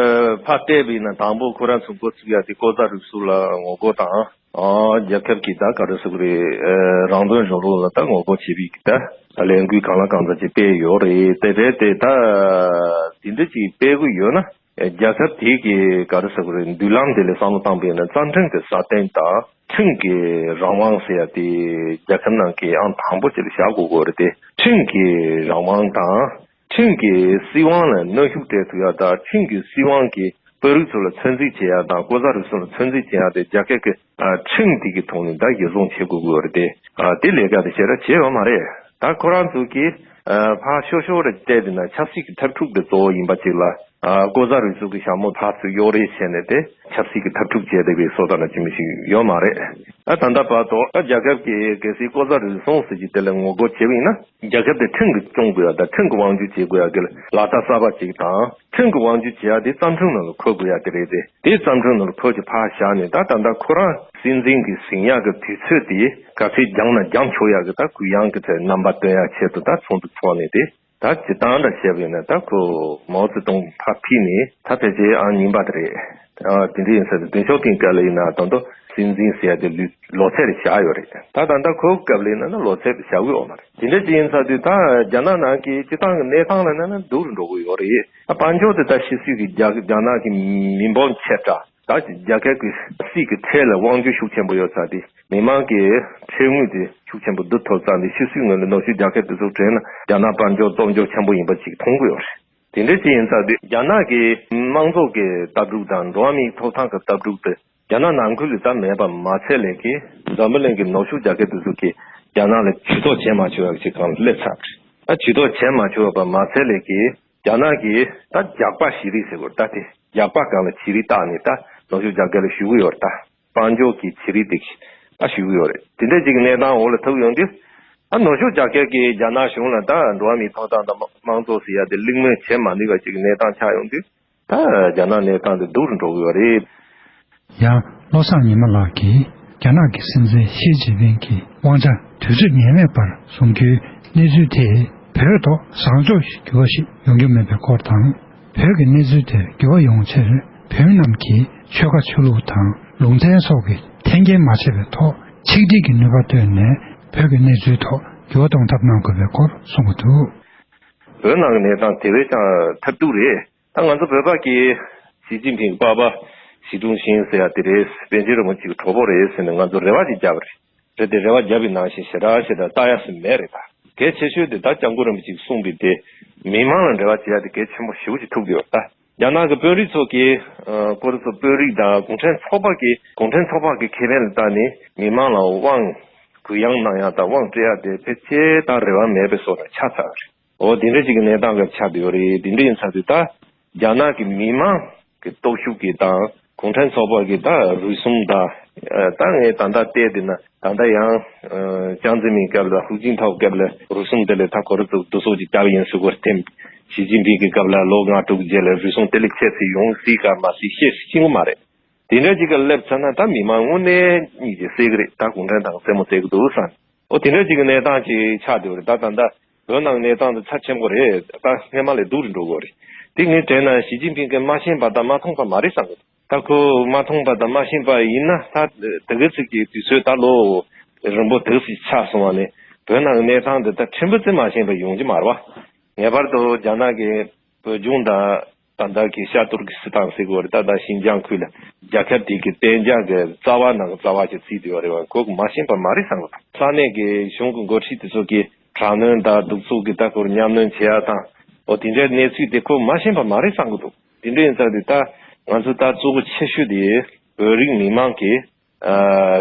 ཕར་བལྟས་པ་ཡིན་ན་དང་པོ་ཁོ་རང་ཚོ་འགོ་ཚུགས་ཡ་དེ་ལྐོག་ཟ་རུལ་སུངས་ལ་ངོ་རྒོལ་དང་། ཨ་རྒྱལ་ཁབ་ཀྱི་ད་ག་རེ་ཟེར་དགོས་རེད། ཨ་རང་དོན་རུལ་སུངས་ལ་ད་ངོ་རྒོལ་བྱེད་པའི་གི་ད་ད་ལས་འགུལ་གང་ལ་གང་འཚམ་ཅིག་སྤེལ་ཡོད་རེད། དེ་རེད་དེ་ད་དེ་འདྲ་ཅིག་སྤེལ་གི་ཡོད་ན། རྒྱལ་ཁབ་དེ་གི་ག་རེ་ཟེར་དགོས་རེད། མདུན་ལམ་དེ་ལ་བསམ་བློ་བཏང་པ་ཡིན་ན་རྩ་ཁྲིམས་ཀྱི་སྲ་བརྟན་དང་ཁྲིམས་ཀྱི་རང་དབང་ཟེར་ཡ་དེ་རྒྱལ་ཁབ་ནང་གི་ཨང་དང་པོ་ཅིག་ལ་བཞག་དགོས་ཀྱི་ཡོད་རེད་དེ། ཁྲིམས་ཀྱི་རང་དབང་དང་། ཁྲིམས་ཀྱིས་སྲིད་དབང་ལ་གནོན་ཤུགས་སྤྲད་ཐུབ་ཡ་དང་། ཁྲིམས་ཀྱིས་སྲིད་དབང་གིས་དཔོན་རིགས་ཚོ་ལ་ཚོད་འཛིན་བྱེད་ཡ་དང་། ལྐོག་ཟ་རུལ་སུངས་ལ་ཚོད་འཛིན་བྱེད་ཡ་དེ་རྒྱལ་ཁབ་ཀྱི་ཨ་ཁྲིམས་དེ་གི་ཐོག་ནས་ད་གཞི་བཟུང་བྱེད་དགོས་ཀྱི་ཡོད་རེད་དེ། ཨ་དེ་ལས་ཀ་དེ་ཞེ་དྲག་བྱས་ཡོད་མ་རེད། ད་ཁོ་རང་ཚོ་གིས་ཨ་ཕར་ཤོར་ཤོར་རེ་བལྟས་བསྡད་ན་ཆབ་སྲིད་ཀྱི་འཐབ་འཁྲུག་དེ་གཙོ་བོ་ཡིན་པ་ཅིག་ལ། ཨ་ལྐོག་ཟ་རུལ་སུངས་ཀྱི་ཞྭ་མོ་ཕར་ཚུར་གཡོག་རེས་བྱས་ནས་དེ་ཆབ་སྲིད་ཀྱི་འཐབ་འཁྲུག་བྱས་བསྡད་པའི་བཟོ་ལྟ་ན་ཅི་མི་ཞིག་ཡོད་མ་རེད། ཨ་ད་ལྟ་བར་དུ་ཨ་རྒྱལ་ཁབ་ཀྱིས་གལ་སྲིད་ལྐོག་ཟ་རུལ་སུངས་ཟེར་གྱི་དེ་ལ་ངོ་རྒོལ་བྱས་པ་ཡིན་ན། རྒྱལ་ཁབ་དེ་ཁྲིམས་ཀྱིས་སྐྱོང་དགོས་ཡ་དང་། ཁྲིམས་ཀྱིས་དབང་སྒྱུར་བྱེད་དགོས་ཡ་གི་ལག་རྟགས་གསར་པ་ཅིག་དང་། ཁྲིམས་ཀྱིས་དབང་སྒྱུར་བྱེད་ཡ་དེ་རྩ་ཁྲིམས་ནང་ལ་འཁོད་དགོས་ཡ་དེ་རེད་དེ། དེ་རྩ་ཁྲིམས་ནང་ལ་འཁོད་ཀྱི་ཕར་བཞག་ནས། ད་ད་ལྟ་ཁོ་རང་སྲིད་འཛིན་གྱི་ཟིན་ཡག་གི་དུས་ཚོད་དེ་ག་ཚོད་འགྱངས་ན་འགྱངས་ཆོག་ཡག་གི་ད་གུ་ཡངས་ཀྱི་ཐད་རྣམ་པ་སྟོན་ཡག་ཆེད་དུ་ད་ཚོགས་འདུ་ཚོགས་ནས་དེ། ད་སྤྱིར་བཏང་འདྲ་བཤད་པ་ཡིན་ན། ད་ཁོ་མའོ་ཙེ་ཏུང་ཕར་ཕུད་ནས་ད་ཕལ་ཆེར་ཨང་གཉིས་པ་དེ་རེད། ཨ་དེ་འདྲ་ཡིན་ས་དེ། ཏེང་ཞའོ་ཕིང་སྐབས་ལ་ཡིན་ན་ད་དུང་སྲིད་འཛིན་ཟེར་ཡ་དེ་ལོ་ལོ་ཚད་རེ་བཞག་ཡོད་རེད། ད་ད་ལྟ་ཁོའི་སྐབས་ལ་ཡིན་ན་ན་ལོ་ཚད་བཞག་གི་ཡོད་མ་རེད། དེ་འདྲ་ཅིག་ཡིན་ས་དུས་ད་རྒྱ་ནག་ནང་གི་སྤྱིར་བཏང་གི་གནས་སྟངས་ལ་ན་ན་སྡུག་རུ་འགྲོ་གི་ཡོད་རེད། ད་དཔལ་འབྱོར་དེ་ད་ཕྱི་སྲིད་ཀྱི་རྒྱ་རྒྱ་ནག་གི་མི་འབོར་ཆེ་དྲགས། ད་རྒྱལ་ཁབ་ཀྱི་སྲིད་ཀྱི་ཁྲལ་ལ་དབང་སྒྱུར་ཤུགས་ཆེན་པོ་ཡོད་ས་དེ། མི་མང་གི་ཁྲལ་དངུལ་དེ་ཤུགས་ཆེན་པོ་བསྡུ་ཐུབ་ཙང་དེ། ཕྱི་སྲིད་ངོས་ནས་ནུབ་ཕྱོགས་རྒྱལ་ཁབ་དེ་ཚོ་དྲན་ན་རྒྱ་ནག་དཔལ་འབྱོར་སྟོབས་འབྱོར་ཆེན་པོ་ཡིན་པ་ཅིག་མཐོང་གི་ཡོད་རེད། དེ་འདྲ་ཅིག་ཡིན་ཙང་དེ། རྒྱ་ནག་གི་དམངས་གཙོ་གི་ལྟ་གྲུབ་དང་འགྲོ་བ་མིའི་ཐོབ་ཐང་གི་ལྟ་གྲུབ་དེ་རྒྱ་ནག་ནང་ཁུལ་ལ་ད་མེད་པ་མ་ཚད་ལས་ཀྱི། འཛམ་བུ་གླིང་གི་ནུབ་ཕྱོགས་རྒྱལ་ཁབ་དེ་ཚོ་གིས་རྒྱ་ནག་ལ་ཇུས་གཏོགས་བྱེད་མ་ཆོག་ཡག་ཅིག་སྒང་ལ་སླེབས་ཚར་བ་རེད། ད་ཇུས་གཏོགས་བྱེད་མ་ཆོག་པ་མ་ཚད་ལས་ཀྱི། རྒྱ་ནག་གིས་ད་རྒྱག་པ་བྱེད་རིགས་ཟེར་དགོས་རེད། ད་དེ་རྒྱག་པ་སྒང་ལ་བྱེད་རིགས་བཏགས་ནས་ད་ནུབ་ཕྱོགས་རྒྱལ་ཁབ་ལ་ཞུ་གི་ཡོད་རེད། ད་དཔལ་འབྱོར་གྱི་བྱེད་རིགས་དེ་ད་ཞུ་གི་ཡོད་རེད། དེ་འདྲ་ཅིག་གི་གནས་སྟངས་འོག་ལ་ཐུག་ཡོང་དུས། ད་ནུབ་ཕྱོགས་རྒྱལ་ཁབ་ཀྱིས་རྒྱ་ནག་གཞུང་ལ་ད་འགྲོ་བ་མིའི་ཐོབ་ཐང་དང་དམངས་གཙོ་ཟེར་ཡ་དེ་གླེང་མོལ་བྱེད་མ་ནུས་པ་ཅིག་གི་གནས་སྟངས་ཆགས་ཡོང་དུས། ད་རྒྱ་ནག་གནས་སྟངས་དེ་སྡུག་རུ་འགྲོ་གི་ཡོད་རེད། ཡང་བློ་བཟང་ཉི་མ་ལགས་ཀྱིས་རྒྱ་ནག་གི་སྲིད་འཛིན་ཞི་ཅིན་ཕིང་གི་དབང་ཆ་དུས་ཚོད་ངེས་མེད་པར་བཟུང་རྒྱུའི་གནས་ཚུལ་དེས་བོད་ཐོག་བཟང་ཕྱོགས་ཤིག་འགྱུར་བ་ཞིག་ཡོང་རྒྱུ་མེད་པའི་སྐོར་དང་། བོད་ཀྱི་གནས་ཚུལ་དེར་འགྱུར་བ་ཡོང་ཕྱིར་བོད་མི་རྣམས་ཀྱིས་ཆོལ་ཁ་ཆོས་ལུགས་དང་ལུང་ཚན་སོགས་ཀྱི་འཐེན་འཁྱེར་མ་བྱས་པའི་ཐོག་ཆིག་སྒྲིལ་གྱི་ནུས་པ་བཏོན་ནས་བོད་ཀྱི་གནས་ཚུལ་ཐོག་འགྱུར་བ་གཏོང་ཐབས་གནང་དགོས་པའི་སྐོར་གསུངས་ཀྱི་འདུག། བོད་ནང་གི་གནས་སྟངས་དེ་བས་ཀྱང་ཐབས་སྡུག་རེད། ད་ང་ཚོ་བོད་པ་གིས་ཞི་ཅིན་ཕིང་གི་པ་ཕ་ཞི་ཀྲུང་ཞིན་ཟེར་ཡ་དེ་རེད། པཎ་ཆེན་རིན་པོ་ཆེ་གི་གྲོགས་པོ་རེད་ཟེར་ནས་ང་ཚོ་རེ་བ་ཅིག་བརྒྱབ་པ་རེད། རེད་དེ་རེ་བ་བརྒྱབ་པའི་ནང་བཞིན་ཞེ་དྲག་ཞེ་དྲག་ལྟ་ཡ་སུ་མེད་རེད། ད་གལ་ཆེ་ཤོས་དེ་ད་སྐྱབས་མགོན་རིན་པོ་ཆེས་གསུངས་པའི་དེ་མི་མང་ལ་འབྲེལ་བ་བྱེད་ཡ་དེ་གལ་ཆེན་པོ་ཞེ་པོ་ཅིག་ཐུག་གི་ཡོད། ད་རྒྱ་ནག་གི་དཔོན་རིགས་ཚོ་གིས་ཨ་ཁོ་རང་ཚོ་དཔོན་རིགས་དང་གུང་ཁྲན་ཚོགས་པ་གིས། གུང་ཁྲན་ཚོགས་པ་གི་ཁེ་ཕན་ལ་བལྟས་ནས་མི་མང་ལ་དབང་གུ་ཡངས་གནང་ཡ་དང་དབང་སྤྲད་ཡ་དེ་ཕལ་ཆེར་ད་རེ་བ་མེད་པའི་བཟོ་འདྲ་ཆགས་ཚར་བ་རེད། འོ་དེ་འདྲ་ཅིག་གི་གནས་སྟངས་ཀྱི་ཆགས་བསྡད་ཡོད་རེད། དེ་འདྲ་ཡིན་ཚར་དུས་ད་རྒྱ་ནག་གི་མི་མང་གི་སྟོབས་ཤུགས་ཀྱིས་དང་གུང་ཁྲན་ཚོགས་པ་གི་ད་རུལ་སུངས་དང་། ཨ་ད་ངས་ད་ལྟ་བལྟས་བསྡད་ན་ད་ལྟ་ཡང་ཨ་ཅང་ཙེ་མིན་སྐབས་ལ། ཧུའུ་ཅིན་ཐའོ་སྐབས་ལ་རུལ་སུངས་དེ་ལས་ད་ཁོ་རང་ཚོ་བསྡུ་གསོག་ཅིག་བརྒྱབ་ཡིན་ཟེར་གོ་རེད་དེ། ཞི་ཅིན་ཕིང་གི་སྐབས་ལ་ལོ་ལྔ་དྲུག་རྗེས་ལ་རུལ་སུངས་དེ་ལས་ཆེ་ཙམ་ཡོང་སྲིད་ག་མ་སྲིད་ཤེས་ཤེས་ཀྱི་མ་རེད། དེ་འདྲ་ཅིག་ག་སླེབས་ཚར་ན་ད་མི་མང་དངོས་གནས་གཉིད་ཅིག་སད་ཀྱི་རེད། ད་གུང་ཁྲན་ཏང་རྩེད་མོ་རྩེ་གི་འདུག་བསམ། འོ་དེ་འདྲ་ཅིག་གི་གནས་སྟངས་ཅིག་ཆགས་བསྡད་ཡོད་རེད། ད་ད་ལྟ་བོད་ནང་གནས་སྟངས་དེ་ཚབས་ཆེན་པོ་རེད། ད་སྔོན་མ་ལས་སྡུག་རུ་འགྲོ་གི་ཡོད་རེད། དེ་ངས་དྲན་ན་ཞི་ཅིན་ཕིང་གིས་མ་ཤེས་པ་དང་མ་མཐོང་པ་མ་རེད་བསམ་གི་འདུག་ད་ཁོ་མ་མཐོང་པ་དང་མ་ཤེས་པ་ཡིན་ན་ད་དེ་གི་ཚིག་གི་དུས་ཚོད་ད་ལོ་རིང་པོ་དེ་གི་ཚིག་ཆགས་སོང་བ་ནས་བོད་ནང་གི་གནས་སྟངས་འདི་ད་ཕྲན་བུ་ཙམ་མ་ཤེས་པ་ཡོང་གི་མ་རེད་བ། ངེས་པར་དུ་རྒྱ་ནག་གི་བོད་ལྗོངས་དང་ད་ལྟ་གི་ཤར་ཏུར་ཀི་སི་ཐན་ཟེར་གི་ཡོད་རེད། ད་ལྟ་ཤིན་ཅང་ཁུལ་ལ་རྒྱལ་ཁབ་དེ་གི་གཏན་འཇགས་ཀྱི་རྩ་བ་ནང་གི་རྩ་བ་ཞིག་བརྩིས་བསྡད་ཡོད་རེད་བ། ཁོ་གི་མ་ཤེས་པ་མ་རེད་བསམ་གི་འདུག་ས་གནས་ཀྱི་གཞུང་གི་འགོ་ཁྲིད་དེ་ཚོ་གིས་དྲག་གནོན་དང་གདུག་རྩུབ་ཀྱི་ལྟ་སྐོར་ཉམས་གནོན་བྱེད་ཡ་དང་། འོ་དེ་འདྲའི་གནས་ཚུལ་དེ་ཁོ་མ་ཤེས་པ་མ་རེད་བསམ་གི་འདུག་དེ་འདྲ་ཡིན་ཙང་དེ་ད་ང་ཚོ་ད་གཙོ་བོ་ཆེ་ཤོས་དེ་བོད་རིགས་མི་མང་གིས་ཨ་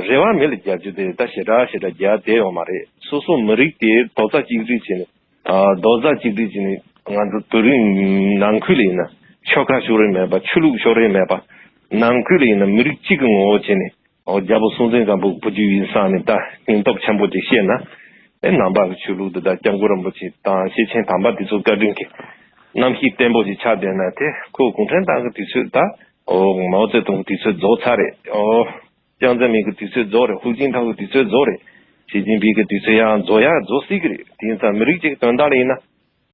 རེ་བ་མི་ལ་རྒྱབ་རྒྱུ་དེ་ད་ཞེ་དྲག་ཞེ་དྲག་རྒྱག་བསྡད་ཡོད་མ་རེད། སོ་སོ་མི་རིགས་དེ་རྡོག་རྩ་གཅིག་སྒྲིལ་བྱས་ནས་ཨ་རྡོག་རྩ་གཅིག་སྒྲིལ་བྱས་ནས་ང་ཚོ་བོད་རིགས་ནང་ཁུལ་ལ་ཡིན་ན་ཆོལ་ཁ་ཕྱོགས་རིས་མེད་པ། ཆོས་ལུགས་ཕྱོགས་རིས་མེད་པ། ནང་ཁུལ་ལ་ཡིན་ན་མི་རིགས་གཅིག་གི་ངོ་བོ་བྱས་ནས། འོ་རྒྱལ་པོ་སྲོང་བཙན་སྒམ་པོ་བུ་རྒྱུད་ཡིན་བསམ་ནས་ད་སྙིང་སྟོབས་ཆེན་པོ་ཅིག་བཤད་ན། ཨེ་ནང་པ་གི་ཆོས་ལུགས་འདི་དག་སྐྱབས་མགོན་རིན་པོ་ཆེ་དང་ཤེར་ཕྱིན་དམ་པ་འདི་ཚོ་བཀའ་དྲིན་གྱི་རྣམ་ཤེས་བརྟན་པོ་ཞིག་ཆགས་བསྡད་ན་དེ་ཁོ་གུང་ཁྲན་ཏང་གི་དུས་ཚོད་ད། འོ་མའོ་ཙེ་ཏུང་གི་དུས་ཚོད་རྫོགས་ཚར་རེད། འོ་ཅང་ཙེ་མིན་གི་དུས་ཚོད་རྫོགས་རེད། ཧུའུ་ཅིན་ཐའོ་གི་དུས་ཚོད་རྫོགས་རེད། ཞི་ཅིན་ཕིང་གི་དུས་ཚོད་ཡང་རྫོགས་ཡ་རྫོགས་སྲིད་གི་རེད། དེ་ཡིན་ཙང་མི་རིགས་གཅིག་གི་དོན་དག་ལ་ཡིན་ན།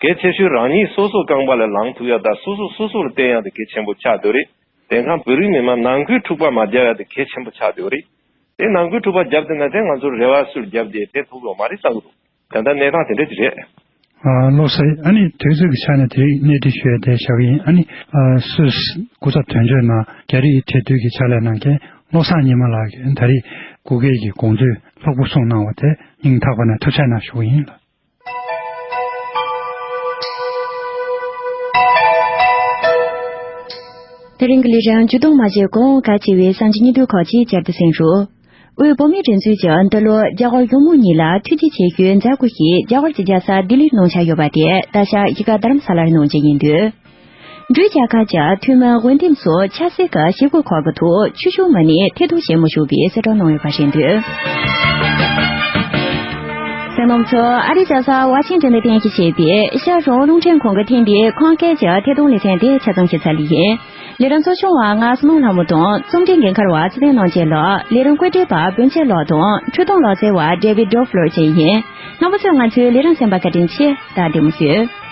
གལ་ཆེ་ཤོས་རང་ཉིད་སོ་སོ་རྐང་པ་ལ་ལངས་ཐུབ་ཡ་དང་སོ་སོ་སོ་སོ་ལ་བརྟེན་ཡ་དེ་གལ་ཆེན་པོ་ཆགས་བསྡད་རེད། དེང་སང་བོད་རིགས་མི་མང་ནང་ཁུལ་འཁྲུག་པ་མ་རྒྱག་ཡ་དེ་གལ་ཆེན་པོ་ཆགས་བསྡད་རེད། དེ་ནང་ཁུལ་འཁྲུག་པ་བརྒྱབ་བསྡད་ན་དེ་ང་ཚོར་རེ་བ་སུས་བརྒྱབ་བསྡད་དེ་ཐུབ་ཡོད་མ་རེད་བསམ་གི་འདུག་ད་ལྟ་གནས་སྟངས་དེ་འདྲ་ཅིག་རེད། ཨ་བློ་གསལ། ཨ་ནི་དུས་ཚོད་ཀྱི་ཆ་ནས་དེ་རིང་གནས་འདྲི་ཞུ་ཡ་དེ་བཞག་གི་ཡིན། ཨ་ནི་ཨ་སུད་སི་སྐུ་ཚབ་དོན་གཅོད་ནང་རྒྱ་རིགས་འབྲེལ་མཐུད་ཀྱི་ཕྱག་ལས་གནང་མཁན་བློ་བཟང་ཉི་མ་ལགས་ཀྱིས་ད་རེས་སྐུ་སྒེར་གྱི་དགོངས་ཚུལ་ལྷུག་པོ་གསུངས་གནང་བ་དེ་སྙིང་ཐག་པ་ནས་ཐུགས་རྗེ་གནང་ཞུ་གི་ཡིན་ལགས། དེ་རིང་གི་ལས་རིམ་མཇུག་བསྡོམས་མ་བྱས་གོང་གལ་ཆེ་བའི་གསར་འགྱུར་སྙིང་བསྡུས་ཁག་ཅིག་བསྐྱར་དུ་གསན་རོགས། དབུས་བོད་མིའི་སྒྲིག་འཛུགས་ཀྱིས་འདི་ལོ་རྒྱ་གར་ཡོངས་མི་གཉིས་ལ་ཐུགས་རྗེ་ཆེ་ཞུའི་མཛད་སྒོ་ཞིག་རྒྱ་གར་གྱི་རྒྱལ་ས་ལྡི་ལིར་གནང་འཆར་ཡོད་པ་དེ་ད་ཆ་གཞིས་ཀ་རྡ་རམ་ས་ལར་གནང་བཞིན་ཡིན་དུས། འབྲུག་རྒྱལ་ཁབ་ཀྱི་འཐུས་མི་འོས་འདེམས་ཚོ་ཆབ་སྲིད་ཀྱི་བྱེད་སྒོ་ཁག་གི་ཐོག་ཆོས་ཕྱོགས་མི་སྣས་ཐད་གཏོང་བྱེད་མི་ཆོག་པའི་གསལ་བསྒྲགས་གནང་ཡོད་པ་རེད་འདུག་གསན་མཁན་ཚོ། ཨ་རིའི་རྒྱལ་ས་ཝ་ཤིང་ཏོན་དུ་རྟེན་གཞི་བྱས་པའི་ཤར་རོང་རླུང་འཕྲིན་ཁང་གིས་འཐེན་པའི་ཁམས་སྐད་ཀྱི་ཐད་གཏོང་ལེ་ཚན་དེ་ཆ་ཚང་ཞིག་ཚར་ལེ་ཡིན། ལས་རིམ་གཙོ་སྐྱོང་བ་ང་བསོད་ནམས་ལྷ་མོ་དང་རྩོམ་སྒྲིག་འགན་འཁུར་བ་ཚེ་བརྟན་རྣམ་རྒྱལ་ལགས། ལས་རིམ་བཀོད་སྒྲིག་པ་བོན་ཆེ་ལགས་དང་འཕྲུལ་གཏོང་ལག་རྩལ་བ་ཌེ་བིད་ཌོ་ཕ་ལར་བཅས་ཡིན། རྣམ་པ་ཚོས་ང་ཚོའི་ལས་རིམ་གསན་པར་བཀའ་དྲིན་ཆེ། ད་བདེ་མོ་བྱོས།